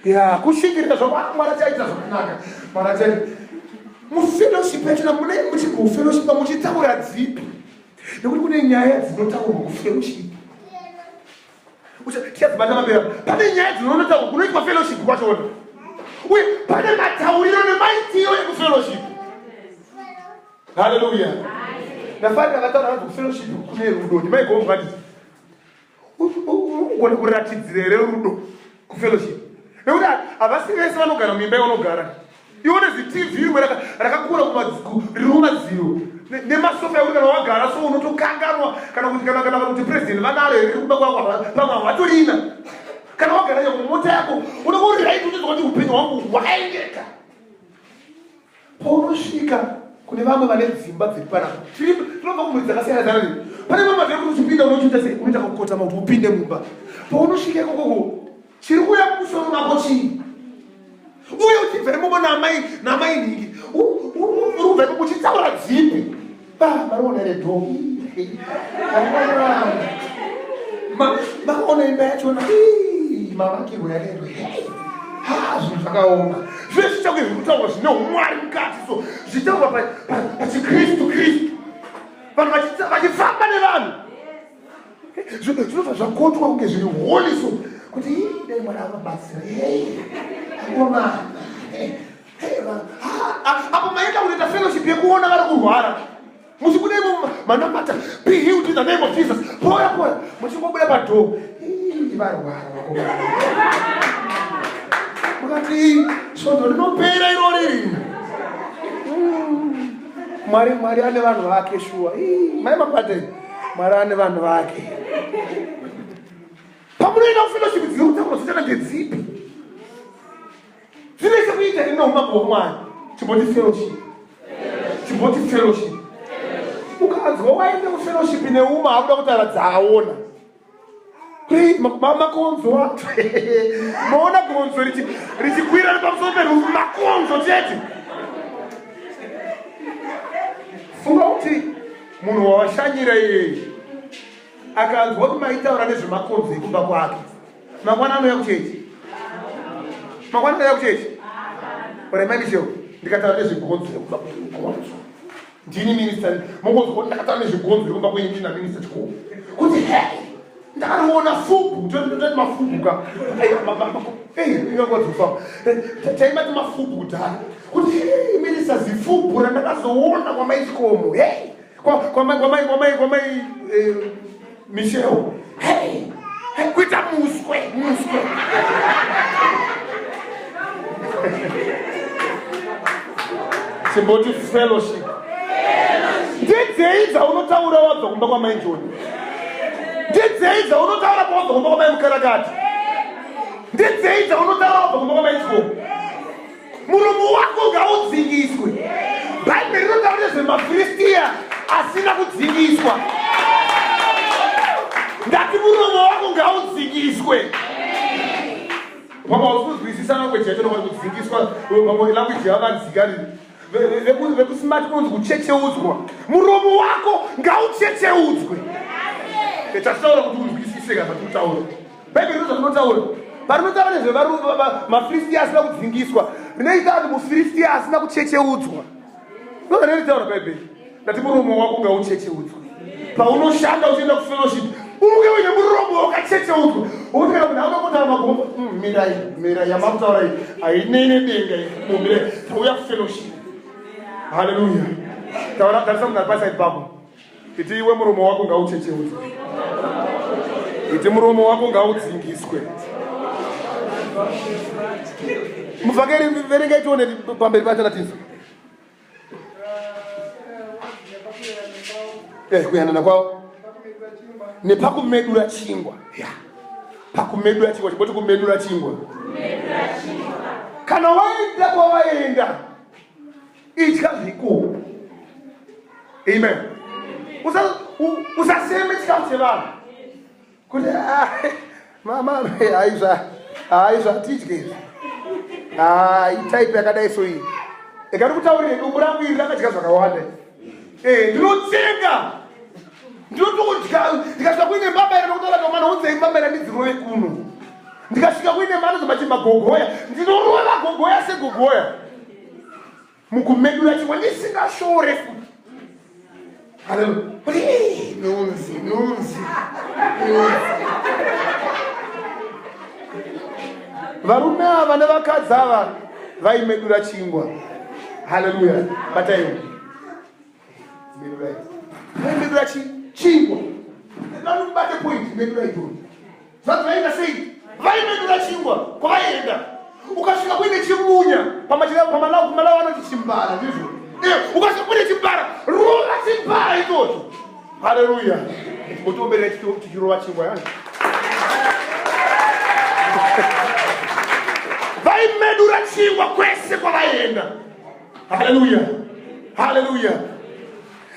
Speaker 1: Ya kushingirira zvako ah, Mwari achaita zvakanaka. Mwari achaita. Mufellowship yachona mune muchigofellowship muchitaura dzipi? Nekuti kune nyaya dzinotaurwa kufellowship. Tichadzibata mapera. Pane nyaya dzinonotaurwa kunoitwa fellowship kwachona. Uye pane matauriro nemaitiro ekufellowship. Hallelujah. Ndafarira vataura vanzi kufellowship kune rudo. Ndimaigomo vanditi. Ugone kuratidzira here rudo kufellowship? Nekuti havasi vese vanogara muimba yaunogara. Iwe une zitv rimwe rakakura riri kumadziro nemasofa ekuti kana wagara so unotokanganwa kana kuti kana kana kuti president vanaro here riri kumba kwako pamwe havatorina. Kana wagara yako mumota yako unenge uri right uchinzwa kuti upenyu hwangu hwakaendeka. Paunosvika kune vamwe vane dzimba dziri panapa, tinobva kumhuri dzakasiyana siyana. Pane vamwe vazviri kuti uchipinda unochiita sei? Unoita kukotama kuti upinde mumba. Paunosvika ikokoko, chiri kuuya mumusoro mako chii? Uye uchibva imomo naamai naamai nhingi, uri kubva imomo uchitaura dzipi? Mariona here dhoo? Makaona imba yachona mavakirwo yakaitwa. Ha, zvinhu zvakaoma. Zvese zvichauya zviri kutaurwa zvine umwari mukati so zvichitaurwa pachikristu kristu. Vanhu vachifamba nevanhu. Zvinobva zvakotwa kunge zviri holy so kuti dai Mwari avabatsira. Akomana. Apo maenda kunoita fellowship yekuona vari kurwara. Muchibuda imo manamata, be healed in the name of Jesus. Pora pora, muchingobuda padhoo. Varwara vakomana. Mukati svondo rinopera irori. Mwari Mwari ane vanhu vake shuwa. Mai mapate. Mwari ane vanhu vake. Pamunoenda kufellowship dziri kutaura dzotanga ndedzipi? Zvine chekuita neumambo hwaMwari. Chimboti fellowship. Chimboti fellowship. Ukanzwa waenda kufellowship neuma hakuda kutaura dzaaona. Makonzo maona gonzo richikwira nepamusoro perufu makonzo chete. Funga kuti munhu wawashanyira iyeye akanzwa kuti maitaura nezvemakonzo ekumba kwake. Mangwana anouya kuchechi. Mangwana anouya kuchechi. Ore mai Michelle, ndikataura nezvegonzo rekumba kwenyu gonzo. Ndini minister, mongonzwa kuti ndakataura nezvegonzo rekumba kwenyu ndina minister chikoro. Kuti hey, ndakariona fubu, toti mafubu ka. Hey, ingangodzofa. Taimati mafubu kudhara. Kuti hey, minister zifubu randakazoona kwamai Chikomo. Hey. Kwamai kwamai kwamai kwamai eh, Michelle. Hey. Hey, kuita muswe, muswe. Chimboti fellowship. Ndidzei dzaunotaura wabva kumba kwamai Njoni? Ndidzei dzaunotaura pawabva kumba kwamai Mukarakati? Ndidzei dzaunotaura wabva kumba kwamai Chikomo? Muromo wako ngaudzingiswe. Bhaibheri rinotaura nezvemaFiristiya asina kudzingiswa. Ndati muromo wako ngaudzingiswe. Pamwe hausi kunzwisisa language yacho nokati kudzingiswa, pamwe language yavadzika vekusimati kunonzi kuchecheudzwa. Muromo wako ngauchecheudzwe. Tachitaura kuti unzwisise. Tinzwisiseka zvatikutaura. Bhaibheri ndizvo zvinotaura. Parinotaura nezvemafiristiya asina kudzingiswa, rinoita kuti mufiristiya asina kuchecheudzwa. Ndozvarinotaura Bhaibheri. Ndati muromo wako ngauchecheudzwe. Paunoshanda uchienda kufellowship, umuke uine muromo wakachecheudzwa. Wokuti kana munhu akutotaura magomo, mirai, mirai yamakutaura iyi hainei nedenga iyi. Mirai, tauya kufellowship. Hallelujah. Taura tarisa munhu ari paside pako. Iti iwe muromo wako ngauchecheudzwe. Iti muromo wako ngaudzingiswe. Muvhangeri verengai tione pamberi pacho natinzwa. Eh, kuyanana kwavo nepakumedura chingwa ya pakumedura chingwa chiboti kumedura chingwa kana waenda kwawaenda idya zvikuru amen usaseme chikafu chevanhu kuti ah, mama haizva haizva tidye izvi ah, itaipi yakadai so iyi ikati kutaurire dumbu rangu iri rakadya zvakawanda eh, ndinotsenga ndinotodya ndikasvika kuine mbambaira nokutaura kamwana unzei mbambaira ndidzirove kuno ndikasvika kuine mano zvachi magogoya ndinorova gogoya segogoya mukumedura chingwa ndisingashore futi haleluya nunzi nunzi nunzi varume ava nevakadzi ava vaimedura chingwa haleluya bataiwo Medura chingwa. Vanobate point medura idhoni. Zvanzi vaita sei? Vaimedura chingwa kwavaienda. Ukasvika kuine chimunya pamalawu kumalawu anoti chimbara ndizvo. Eh, ukasvika kuine chimbara, rova chimbara ichocho. Haleluya. Motiomberera tichirova chingwa yani. Vaimedura chingwa kwese kwavaienda. Haleluya. Haleluya.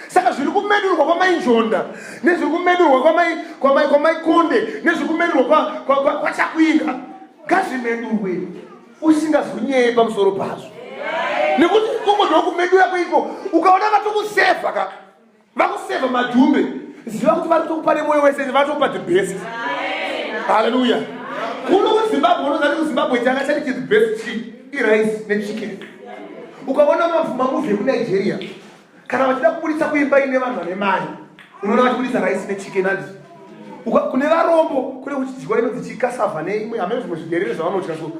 Speaker 1: Saka zviri kumedurwa kwamai Njonda nezviri kumedurwa kwamai Konde nezviri kumedurwa kwaChakwinga ngazvimedurwe usingazonyeye pamusoro pazvo nekuti ikoko ndokumedura kweiko ukaona vatokusevha ka vakusevha madhumbe ziva kuti vari kutokupa nemwoyo wese vatokupa the best haleluya kuno kuZimbabwe unoziva kuti kuZimbabwe changa chati the best chii irice nechicken ukaona mamovie ekuNigeria kana vachida kubudisa kuimba ine vanhu vane mari unoona vachibudisa rice nechicken andi kune varombo kune kuchidyiwa inonzi chicassava neimwe hamene zvimwe zviderere zvavanodya so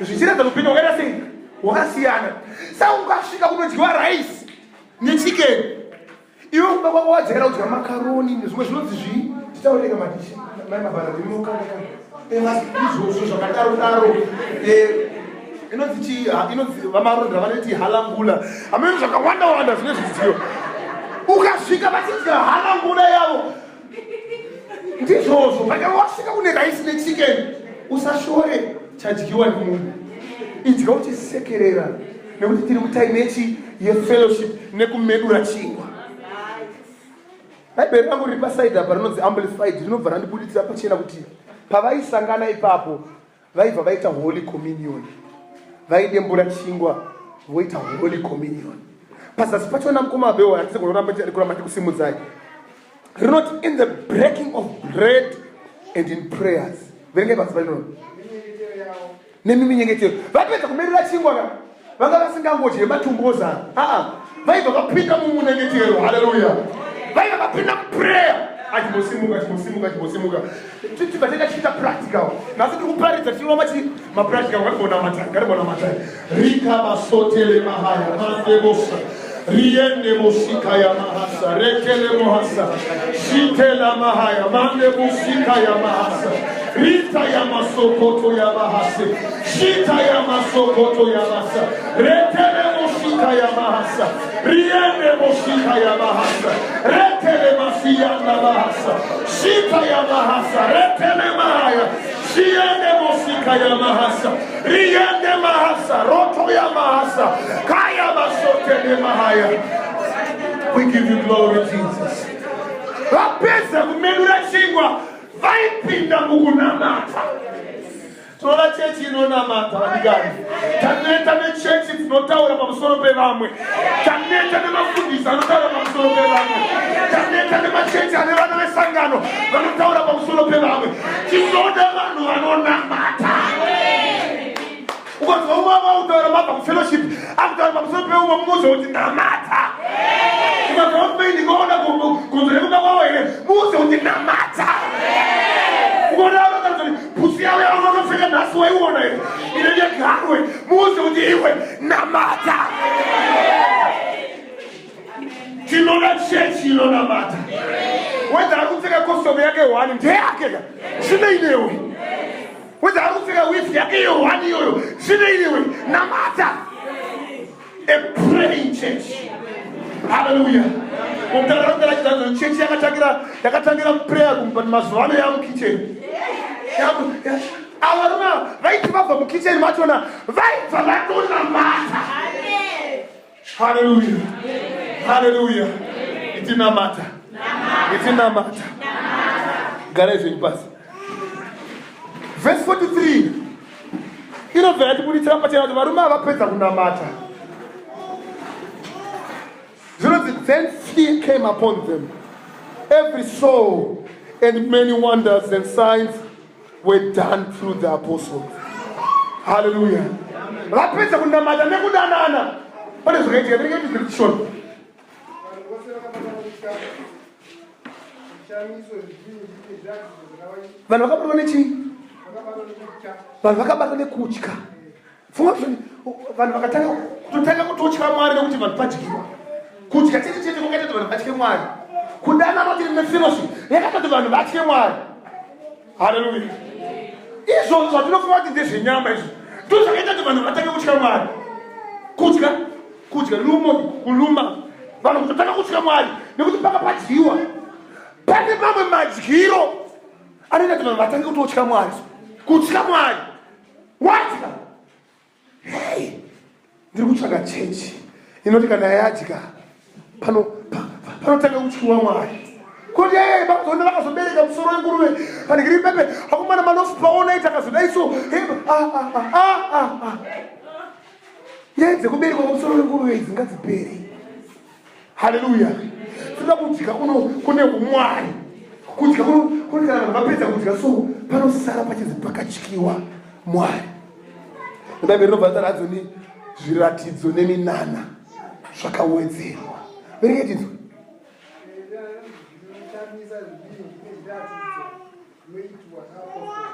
Speaker 1: zvichiratidza upenyu hwakaita sei hwakasiyana sa ukasvika kunodyiwa rice nechicken iwe kumba kwako wajaira kudya makaroni nezvimwe zvinonzi zvii titaureka madishi mai mabhara ndinokanga izvozvo zvakadaro daro eh, inonzi chii inonzi vamarondera vanoti halangula hameno zvakawanda wanda zvine zvidziyo ukasvika vachidya halangula yavo ndizvozvo but wasvika kune rice nechicken usashore chadyiwa nemunhu idya uchisekerera nekuti tiri kutime yechi yefellowship nekumedura chingwa bhaibheri rangu riri pasaidi apa rinonzi Amplified rinobva randibuditsira pachena kuti pavaisangana ipapo vaibva vaita holy communion vaidembura chingwa voita holy communion pazasi pachona mukoma abewo hatisi kuramba tikusimudzai rinoti in the breaking of bread and in prayers verengai pasi parinono nemiminyengetero vapedza kumerera chingwa ka vanga vasingangodye matumboza aa vaibva vapinda mumunyengetero haleluya vaibva vapinda muprayer achimbosimuka achimbosimuka achimbosimuka tibva taita chiita practical nhasi tiri kuparidza tichirova machi mapractical ngatimbonamata ngatimbonamata rikamasotele mahaya mandebosa riende mosika ya mahasa rekele mohasa shitela mahaya mande mosika ya mahasa rita ya masokoto ya mahase shita ya masokoto ya masa retele mosika ya mahasa riende mosika ya mahasa retele masiyanda mahasa shita ya mahasa retele mahaya shiende mosika ya mahasa riende mahasa roto ya mahasa kaya masotele mahaya we give you glory jesus vapedza kumedura chingwa vaipinda mukunamata tinoda chechi inonamata vadikani taneta nechechi dzinotaura pamusoro pevamwe taneta nemafundisi anotaura pamusoro pevamwe taneta nemachechi ane vana vesangano vanotaura pamusoro pevamwe. pamusoro peumwe muudze kuti namata. Ukabva kuti ndingaona gonzo rekumba kwavo here, muudze kuti namata. Ukaona kuti bhutsu yavo yavanopfeka nhasi waiona here inenge garwe, muudze kuti iwe namata. Tinoda chechi inonamata. Whether ari kupfeka costume yake one ndeyake ka, zvinei newe. Whether ari kupfeka weave yake iyo one iyoyo, zvinei newe. Namata. A praying church. Hallelujah. Mutararatara chechi yakatangira muprayer room, but mazuva ano yamukitchen. Ava varume vaiti vabva mukitchen machona vaibva vatonamata. Hallelujah. Hallelujah. Itinamata. Itinamata. Garai zvenyu pasi. Verse 43 inobva yatibuditsira pachena kuti varume ava vapedza kunamata. Zvinonzi, then fear came upon them, every soul, and many wonders and signs were done through the apostles. Hallelujah. Vapedza kunamata nekudanana, pane zvakaitika. Verenge zviri kushona.
Speaker 5: Vanhu vose vakabatwa nokutya, zvishamiso zvizhinji nezviratidzo zvakava
Speaker 1: Vanhu vakabatwa nechii?
Speaker 5: Vakabatwa nekutya.
Speaker 1: Vanhu vakabatwa nekutya. Funga kuti vanhu vakatanga kutotanga kutotya Mwari nekuti vanhu padyiwa. Kudya chete chete kwakaita kuti vanhu vatye Mwari. Kudanana tiri nefellowship yakaita kuti vanhu vatye Mwari. Haleluya. Izvozvo zvatinofunga kuti ndezvenyama, izvo ndo zvakaita kuti vanhu vatange kutya Mwari. Kudya, kudya lumo, kuluma, vanhu kutotanga kutya Mwari nekuti paka padyiwa. Pane mamwe madyiro anoita kuti vanhu vatange kutotya Mwari. Kutya Mwari, wadya. Hei, ndiri kutsvaga chechi inoti kana yadya panotanga kutyiwa Mwari. Kuti ei, vakazoona vakazobereka musoro wenguruve panhikiri pepe akomana malofu paonaita akazodai. So ah, ah, ah, ah, ah. Nyaya dzekuberekwa kwemusoro wenguruve idzi ngadziperi. Haleluya. Tinoda kudya kuno kune umwari, kudya kuno kune kana vanhu vapedza kudya, so panosara pachinzi pakatyiwa Mwari. Bhaibheri rinobva rataura ni zviratidzo neminana zvakawedzerwa. Verenge tinzwe.
Speaker 5: Zvinoshamisa zvizhinji nezviratidzo zvinoitwa naapostori.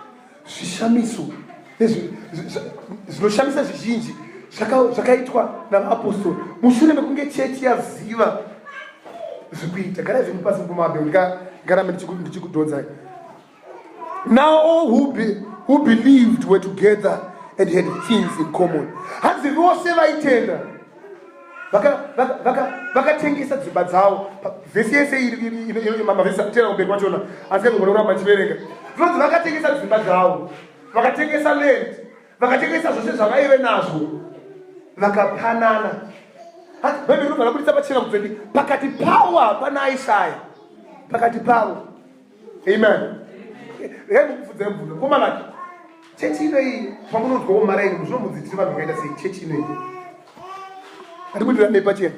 Speaker 1: Zvishamiso zvinoshamisa zvizhinji zvakaitwa navaapostori mushure mekunge chechi yaziva zvekuita. Garai zvenyu pasi mukumabe, ndingarambe ndichikudhonzai. Now all who believed were together and had things in common. Hanzi vose vaitenda vakatengesa dzimba dzavo. Vhesi yese, mavhesi tera kumberi kwachona, asi kagona kuramba chiverenga. Zvinonzi vakatengesa dzimba dzavo, vakatengesa land, vakatengesa zvose zvavaive nazvo, vakapanana. Bhaibheri rinobva rabudisa pachena kuti pakati pavo hapana aishaya pakati pavo. Amen. Regai mukubvunzai mubvunzo komanaki. Chechi ino iyi, pamunonzwawo maraini, zvinomunzi tiri vanhu vakaita sei? Chechi ino iyi, handikuitirandei pachena,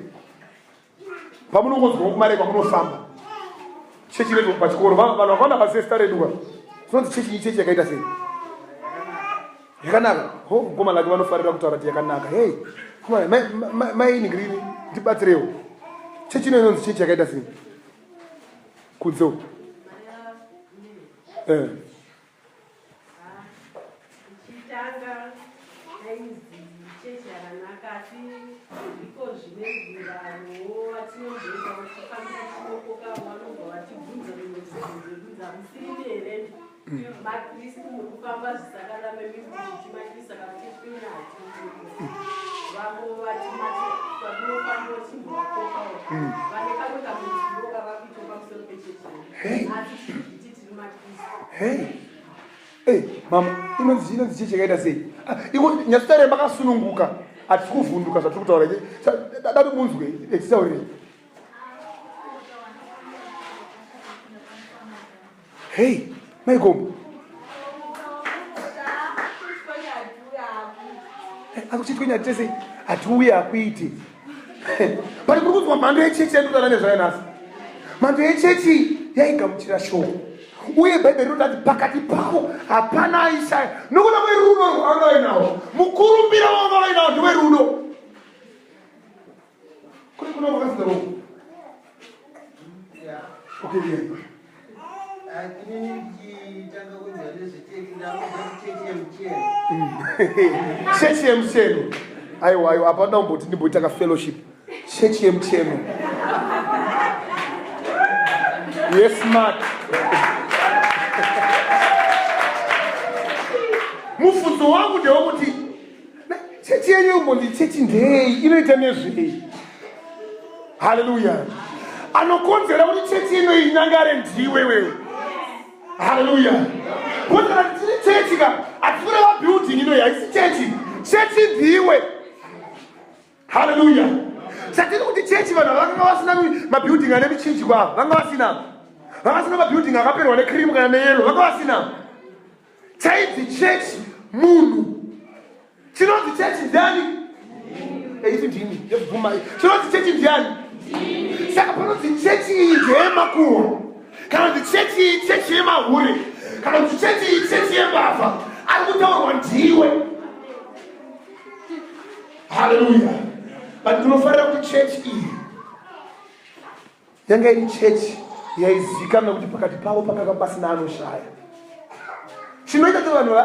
Speaker 1: pamunongonzwawo kumaraini kwamunofamba, chechi ino pachikoro, vanhu vakawanda vasesta reduka, zvinonzi chechi iyi chechi yakaita sei? Yakanaka. Ho, mukoma lake vanofarira kutaura kuti yakanaka. Hei maini girini, ndibatsirewo. Chechi ino inonzi chechi yakaita sei kunze uku?
Speaker 3: Chitanga yainzi chechi yakanaka, asi iko zvine vanhuwo vatinomboita vachifambira chinokoka, vanobva vatibvunza mimwe mibvunzo yekunzi hamusiri here makristu, muri kufamba zvisakarurama zvichimakisa kana chechi kwenyu hatiiko. Vamwe vati patinofamba vachimbovakokawo vane kamwe kamuitiro kavakuitwa pamusoro pechechi, asi tichiti tiri makristu.
Speaker 1: Hei. Hey, mama, inonzi chechi yakaita sei? Ah, iko nyatsotaure makasununguka, hatisi kuvhunduka zvatiri kutaura. Dati munzwe echitaurei. Hei, maigombo, asi kuchitwe nyatese hatiuye hakuiti. But muri kunzwa mhando yechechi yandikutaura nezvayo nhasi. Mhando yechechi yaigamuchira shoko, uye Bhaibheri rinoti pakati pavo hapana aishaya nokuda kwerudo rwavanga vainawo. Mukurumbira wavanga vainawo ndewerudo. Kuri kuna vakasidza roko. Okay, yeah. Chechi yemucheno. Aiwa, aiwa, apa ndamboti ndimboita ka fellowship. Chechi yemucheno. Yes, smart. Mubvunzo wangu ndewekuti chechi yenyu imbonzi chechi ndei inoita nezvei? Haleluya. Anokonzera kuti chechi ino inyangare ndiwe wewe. Haleluya. Konzera kuti tiri chechi ka, hatikureva building ino haisi chechi. Chechi ndiwe. Haleluya. Chatiri kuti chechi vanhu vakanga vasina mabuilding ane michinjikwa ava, vanga vasina. Vanga vasina mabuilding akaperwa necream kana neyellow, vanga vasina. Chainzi chechi munhu. Chinonzi chechi ndiani? Eiti ndini, yebvuma. Chinonzi chechi ndiani? Saka panonzi chechi iyi ndeyemakuhwa. Kana kuti chechi iyi chechi yemahure. Kana kuti chechi iyi chechi yembavha. Ari kutaurwa ndiwe. Haleluya. But ndinofarira kuti chechi iyi yanga iri chechi yaizikanwa kuti pakati pavo pakanga pasina anoshaya. Chinoita kuti vanhu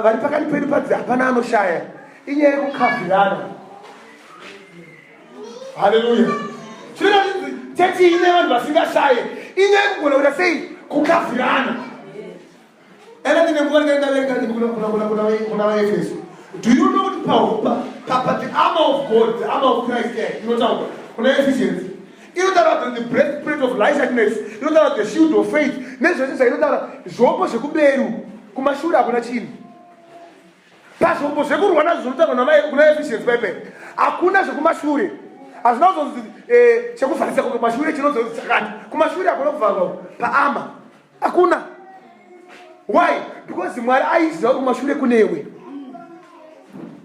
Speaker 1: vari pakati pedu padzi hapana anoshaya inyaya yekukavhirana. Haleluya. Chinoita kuti chechi iyi ine vanhu vasingashaye inyaya yekugona kuita sei kukavhirana. Ena ndine nguva ndingaverenga kuna vaEfeso. Do you know kuti pa the armor of God, the armor of Christ eh, inotaurwa kuna Ephesians inotaura kuti the breastplate of righteousness, inotaura the shield of faith nezvese zvainotaura zvombo zvekuberu kumashure hakuna chinhu. Pazvombo zvekurwa nazvo zvinotaurwa kuna Ephesians paipai hakuna zvekumashure. Hazvina kuzonzi eh, chekuvharisa kumashure chinozonzi chakati. Kumashure hakuna kuvharwa paarmor. Hakuna. Why? Because Mwari aiziva kumashure kunewe.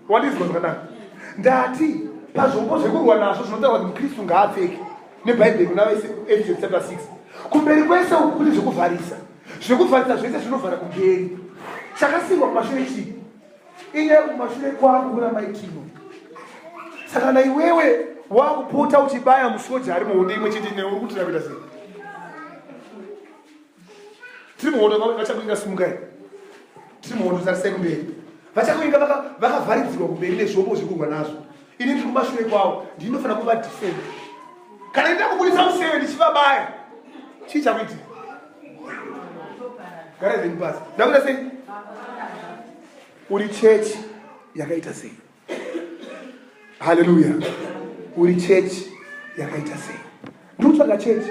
Speaker 1: Wandizwa zvakanaka. Ndati pazvombo zvekurwa nazvo zvinotaurwa kuti muKristu ngaapfeke neBhaibheri kuna Ephesians chapter 6. Kumberi kwese uku kune zvekuvharisa. Zvekuvharisa zvese zvinovhara kumberi. Chakasingwa kumashure chii? Inyaya kumashure kwangu kuna maitino. Saka na iwewe wakupota uchibaya musoja ari muhondo imwe chete newe uri kuti kuita sei? Tiri muhondo vachakuinga simukai. Tiri muhondo tarisai kumberi. Vachakuinga vakavharidzirwa kumberi nezvombo zvekurwa nazvo. Ini ndiri kumashure kwavo ndinofanira kuva defend. Kana ndida kubudisa museve ndichivabaya chii chakuitika? Garai zvenyu pasi. Ndakuita sei? Uri chechi yakaita sei? Haleluya. Uri chechi yakaita sei? Ndiri kutsvaga chechi.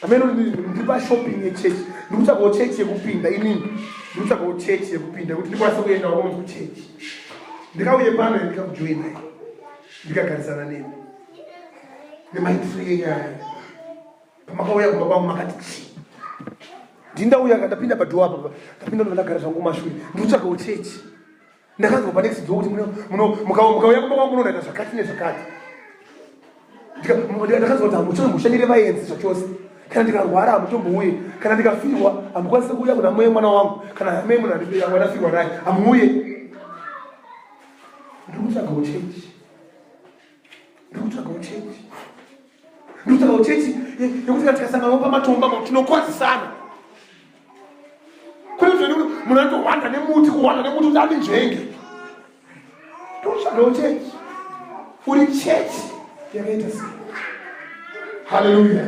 Speaker 1: Ameno ndiri pashopping yechechi. Ndiri kutsvagawo chechi yekupinda inini. Ndiri kutsvagawo chechi yekupinda kuti ndikwanise kuendawo kunzi kuchechi. Ndikauye pano ndikakujoinai. Ndikagarisana nemi. Nemaitiro yenyaya. Pamakauya kumba kwangu makati chii? Ndindauya ka ndapinda padhuwa apa ndapinda ndobva ndagara zvangu kumashure. Ndiri kutsvagawo chechi. Ndakanzwa panext door kuti mukauya kumba kwangu munonaita zvakati nezvakati. Ndakanzwa kuti hamuchatomboshandire vaenzi zvachose. Kana ndikarwara hamutombouye. Kana ndikafirwa hamukwanisi kuuya kuna mai mwana wangu. Kana mai munhu andafirwa naye hamuuye. Ndiri kutsvagawo chechi. Ndiri kutsvagawo chechi. Ndiri kutsvagawo chechi yekuti kana tikasanganawo pamatombo apo tinokwazisana. Kune zveni munhu anotohwanda nemuti, kuhwanda nemuti kuti andinzvenge. Ndotsvagawo chechi. Uri chechi yakaita sei? Haleluya.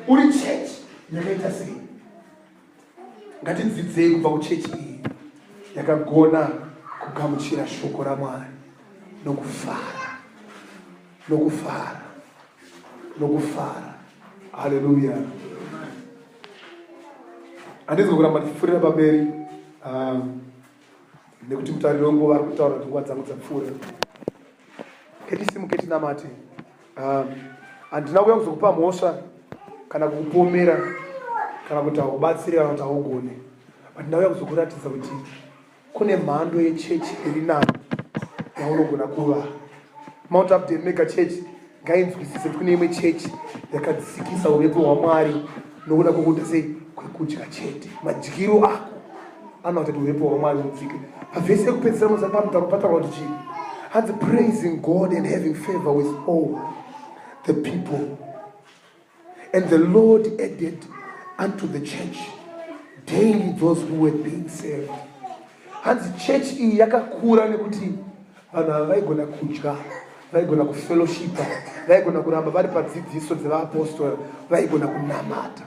Speaker 1: Uri chechi yakaita sei? Ngatidzidzei kubva kuchechi iyi yakagona kugamuchira shoko raMwari nokufara, nokufara, nokufara. Haleluya. Handizi kuramba ndichipfuurira pamberi nekuti mutariri wenguva ari kutaura kuti nguva dzangu dzapfuura. Ngatisimuke tinamate. Handina kuuya kuzokupa mhosva kana kukupomera kana kuti haubatsiri kana kuti haugone, but ndauya kuzokuratidza kuti kune mhando yechechi iri nani yaunogona kuva. Mount Update Mega Church ngainzwisise kuti kune imwe chechi yakadzikisa uvepo hwaMwari nokuda kwokuita sei kwekudya chete. Madyiro ako anoita kuti uvepo hwaMwari hudzike. Pavhesi yekupedzisira panotaurwa kuti chii? Hanzi praising God and having favor with all the people. And the Lord added unto the church daily those who were being saved. Hanzi church iyi yakakura nekuti vanhu ava vaigona kudya, vaigona kufellowshipa, vaigona kuramba vari padzidziso dzevaapostora, vaigona kunamata.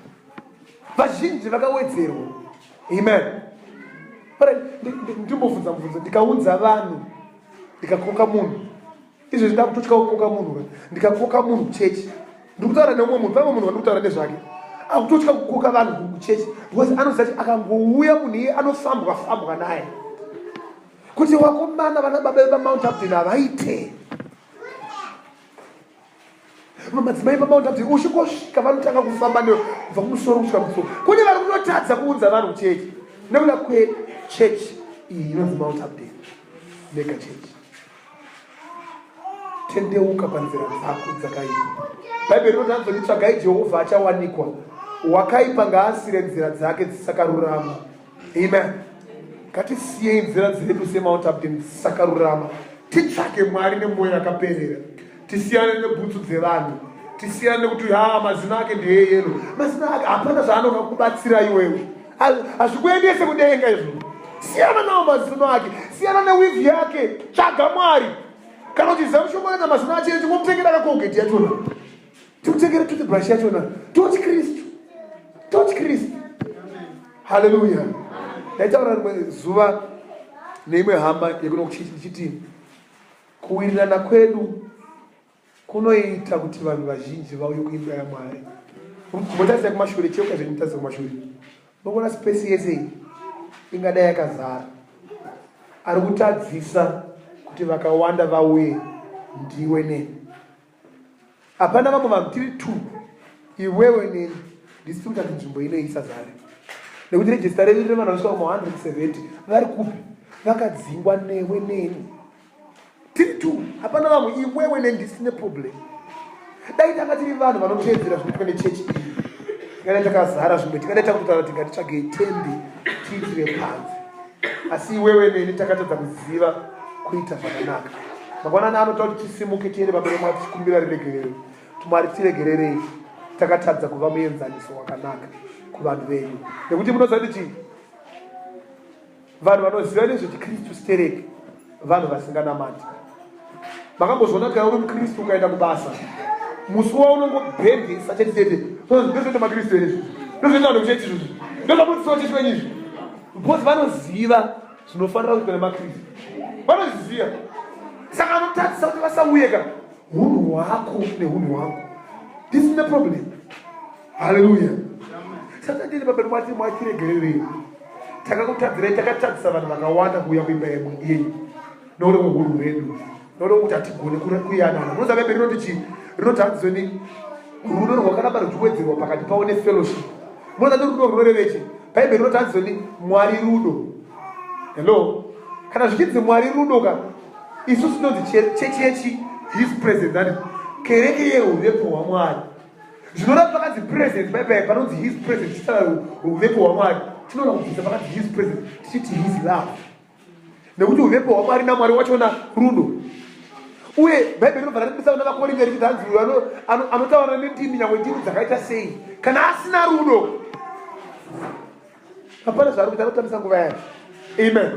Speaker 1: Vazhinji vakawedzerwa. Amen. Ndimbobvunza mubvunzo, ndikaunza vanhu, ndikakoka munhu izvezvi ndakutotya kukoka munhu ndikakoka munhu kuchechi ndikutaura neumwe munhu pamwe munhu wandikutaura nezvake akutotya kukoka vanhu kuchechi because anoziva kuti akangouya munhu iye anofambwa fambwa naye kuti wakomana vana baba vepamount upton havaite madzimai pamount upton uchingosvika vanotanga kufamba newe kubva kumusoro kusvika kumusoro kune vari kutotadza kuunza vanhu kuchechi nekuda kwechechi iyi inonzi mount upton mega chechi Tendeuka panzira dzako dzakaipa. Bhaibheri rinoti hanzoni tsvagai Jehovha achawanikwa. Wakaipa ngaasire nzira dzake dzisakarurama. Amen. Ngatisiyei nzira dzedu seMount Abden dzisakarurama. Titsvake Mwari nemwoyo yakaperera. Tisiyane nebhutsu dzevanhu. Tisiyane nekuti ha mazino ake ndeyeyelo. Mazino ake hapana zvaanoda kubatsira iwewe. Hazvikuendese kudenga izvo. Siyana nawo mazino ake. Siyana newivhi yake. Tsvaga Mwari. Kana uchiziva mushonga unoita mazino acho tingomutengera kacolgate yachona. Timutengere toothbrush yachona. Toti Kristu. Toti Kristu. Hallelujah. Ndaitaura rimwe zuva neimwe hama yekuno kuchechi ndichiti kuwirirana kwedu kunoita kuti vanhu vazhinji vauye kuimba yamwari motarisa kumashure cheuka zvenyu mutarisa kumashure unoona space yese iyi ingadai yakazara ari kutadzisa kuti vakawanda vauye ndiwe neni hapana vamwe vanhu tiri two iwewe neni ndisi tiri kuita kuti nzvimbo ino isazare nekuti rejista redu rine vanhu vanosvika kuma 170 vari kupi vakadzingwa newe neni tiri two hapana vamwe iwewe nendisine problem dai tanga tiri vanhu vanoteedzera zvinoitwa nechechi iyi tingadai takazara zvimwe tingadai takutotaura kuti ngatitsvagei tende tiitire panze asi iwewe neni takatadza kuziva kuita zvakanaka mangwanani anoita kuti tisimuke tiende pamberi mwari tichikumbira riregerero kuti mwari tiregererei takatadza kuva muenzaniso wakanaka kuvanhu venyu nekuti munoziva kuti chii Vanhu vanoziva nezvechiKristu stereki vanhu vasinganamati. Makambozviona kana uri muKristu ukaenda kubasa musi waunongobhendesa chete chete ndozvoita maKristu here izvozvo ndozvoita vanhu kuchechi izvozvo ndozvamudziso chechi wenyu izvi because vanoziva zvinofanira kuitwa nemaKristu vanozviziva saka anotadzisa kuti vasauye ka hunhu hwako nehunhu hwangu this is the problem Haleluya. Saka tiri baba mwati mwatiregererei. Takakutadzirai takatadzisa vanhu vakawanda kuuya kuimba yenyu. Nokuda kwehunhu hwedu. Nokuda kwekuti hatigone kuyanana. Munoziva Bhaibheri rinoti chii? Rinoti hanzoni rudo rwakaramba ruchiwedzerwa pakati pavo nefellowship. Munoziva kuti rudo runorevei chii? Bhaibheri rinoti hanzoni Mwari rudo. Hello? Kana zvichinzi Mwari rudo ka isusu tinonzi chechi yechi his presence and kereke yehuvepo hwaMwari. Zvinoreva pakanzi presence paipai panonzi his presence tichitaura huvepo hwaMwari tinoona kubvisa pakanzi his presence tichiti his love nekuti huvepo hwaMwari naMwari wachona rudo uye bhaibheri rinobva ratibisa kuna vakorinde richiti hanzi uyo anotaura nendimi nyangwe ndimi dzakaita sei kana asina rudo hapana zvaari kuita anotambisa nguva yake amen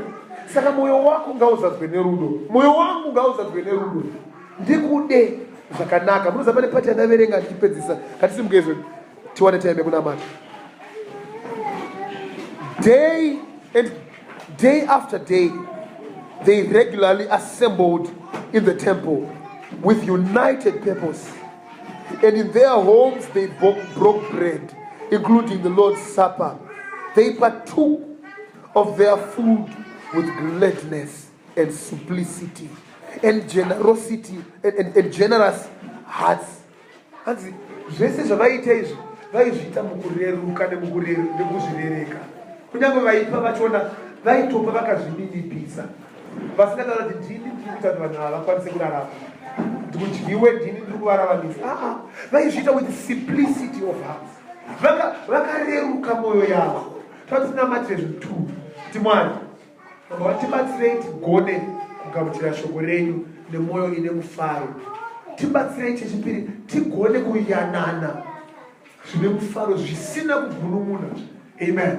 Speaker 1: saka mwoyo wako ngauzadzwe nerudo mwoyo wangu ngauzadzwe nerudo ndikude zvakanaka munoziva pane pati yandaverenga ndichipedzisa ngatisimuke izvo tiwane time yekunamata day and day after day they regularly assembled in the temple with united purpose And in their homes they broke bread, including the Lord's Supper. They partook of their food with gladness and simplicity and generosity and, and, and generous hearts. Hanzi zvese zvavaiita izvi vaizviita mukureruka nekuzvirereka. Kunyange vaipa vachona vaitopa vakazvininipisa. Vasingataura kuti ndini ndiri kuita kuti vanhu ava vakwanise kurarama kuti kudyiwe ndini ndiri kuvararamisa aa vaizviita with simplicity of hearts vakareruka mwoyo yavo tatisinamatire zvinhu two kuti mwari vatibatsirei tigone kugamuchira shoko renyu nemwoyo ine mufaro. Tibatsirei chechipiri tigone kuyanana zvine mufaro zvisina kugunun'una. Amen.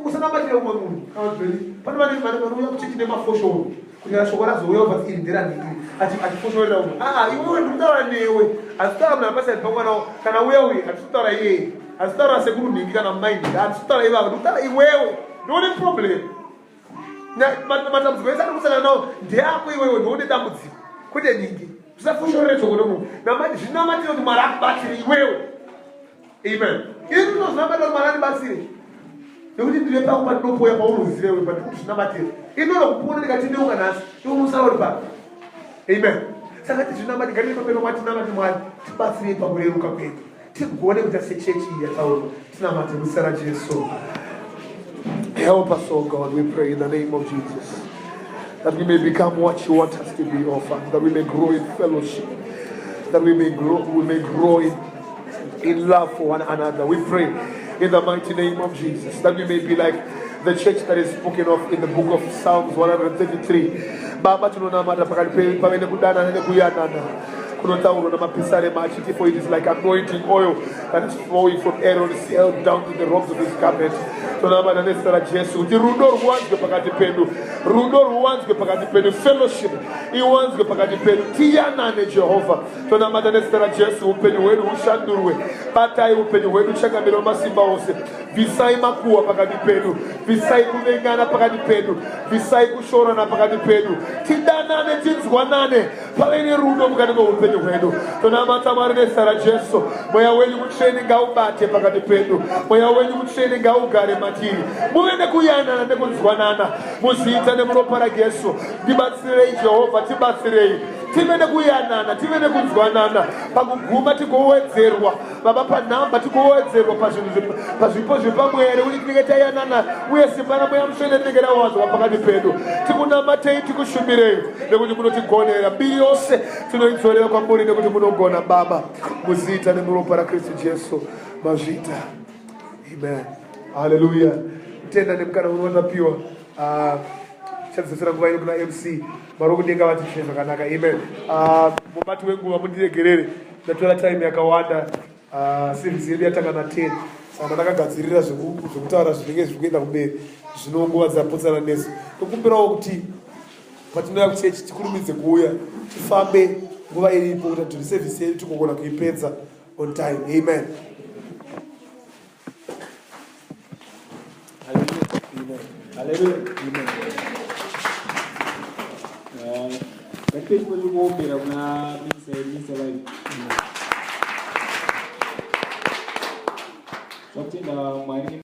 Speaker 1: Usanamatira umwe munhu kana kuti pane vane vanouya kuchechi nemafoshoro kunyara shoko razouya ubva iri nderanhingi achifoshorera umwe. Aa iwewe ndikutaura newe, hatitaura munhu apaside pako kana kana uya uye hatisi kutaura iyeye, hatisi kutaura sekuru nhingi kana mai nhingi, hatisi kutaura ivavo, ndikutaura iwewe ndione problem. Matambudziko ese ari kusangana nawo ndeako iwewe, ndione dambudziko kwete nhingi. Usafoshorere shoko remunhu, zvinamatire kuti Mwari akubatsire iwewe. Amen. Ini ndinozvinamata kuti Mwari andibatsire. Nekuti ndine pangu pandinopoya paunoziva iwe pandiri kuzvinamatira. Ini ndinokupona ndikatendeuka nhasi, iwe unosara uri pano. Amen. Saka tizvinamate ngatiri pamberi paMwari tinamate Mwari tibatsirei pakureruka kwedu. Tigone kuita sechechi iyi yataurwa. Tinamate muzita raJesu. Help us, oh God, we pray in the name of Jesus. That we may become what you want us to be, oh Father. That we may grow in fellowship. That we may grow, we may grow in, in love for one another. We pray in the mighty name of Jesus that we may be like the church that is spoken of in the book of Psalms 133. Baba tinonamata pakati pedu pave nekudanana nekuyanana kunotaurwa namapisarema achiti for it is like anointing oil that is flowing from Aaron's head down to the robes of his garment. Tonamata nezita raJesu kuti rudo ruwanzwe pakati pedu, rudo ruwanzwe pakati pedu, fellowship iwanzwe pakati pedu, tiyanane Jehovha. Tonamata nezita raJesu, upenyu hwedu hushandurwe. Batai upenyu hwedu, changamire wamasimba ose. Bvisai makuhwa pakati pedu, bvisai kuvengana pakati pedu, bvisai kushorana pakati pedu. Tidanane, tinzwanane, pave nerudo mukati meupenyu hwedu. Tonamata Mwari nezita raJesu, mweya wenyu mutsvene ngaubate pakati pedu, mweya wenyu mutsvene ngaugare matiri, muve nekuyanana nekunzwanana muzita nemuropa raJesu. Ndibatsirei Jehovha, tibatsirei tive nekuyanana, tive nekunzwanana, pakuguma tigowedzerwa Baba, panhamba tigowedzerwa pazvinhu pazvipo zvepamweya, nekuti tinenge tayanana uye simba ramweya mutsvene rinenge rawanzwa pakati pedu. Tikunamatei, tikushumirei nekuti munotigonera. Mbiri yose tinoidzorera kwamuri nekuti munogona Baba, muzita nemuropa raKristu Jesu mazvita. Amen. Haleluya. Tenda nemukana uno watapiwa. Chadzosera nguva ino kuna MC Mwari wekudenga vatiitire zvakanaka. Amen. Mubati wenguva mundiregerere, ndatora time yakawanda. Service yedu yatanga na 10 saka ndakagadzirira zvekutaura zvinenge zviri kuenda kumberi, zvino nguva dzapotsana nesu. Tokumbirawo kuti patinouya kuchechi tikurumidze kuuya, tifambe nguva iripo kuti tiri service yedu tigogona kuipedza on time. Amen.
Speaker 6: Hallelujah. Amen. Ngatipe chipo chekuombera kuna Minister Minister Live. Zvakutenda Mwari.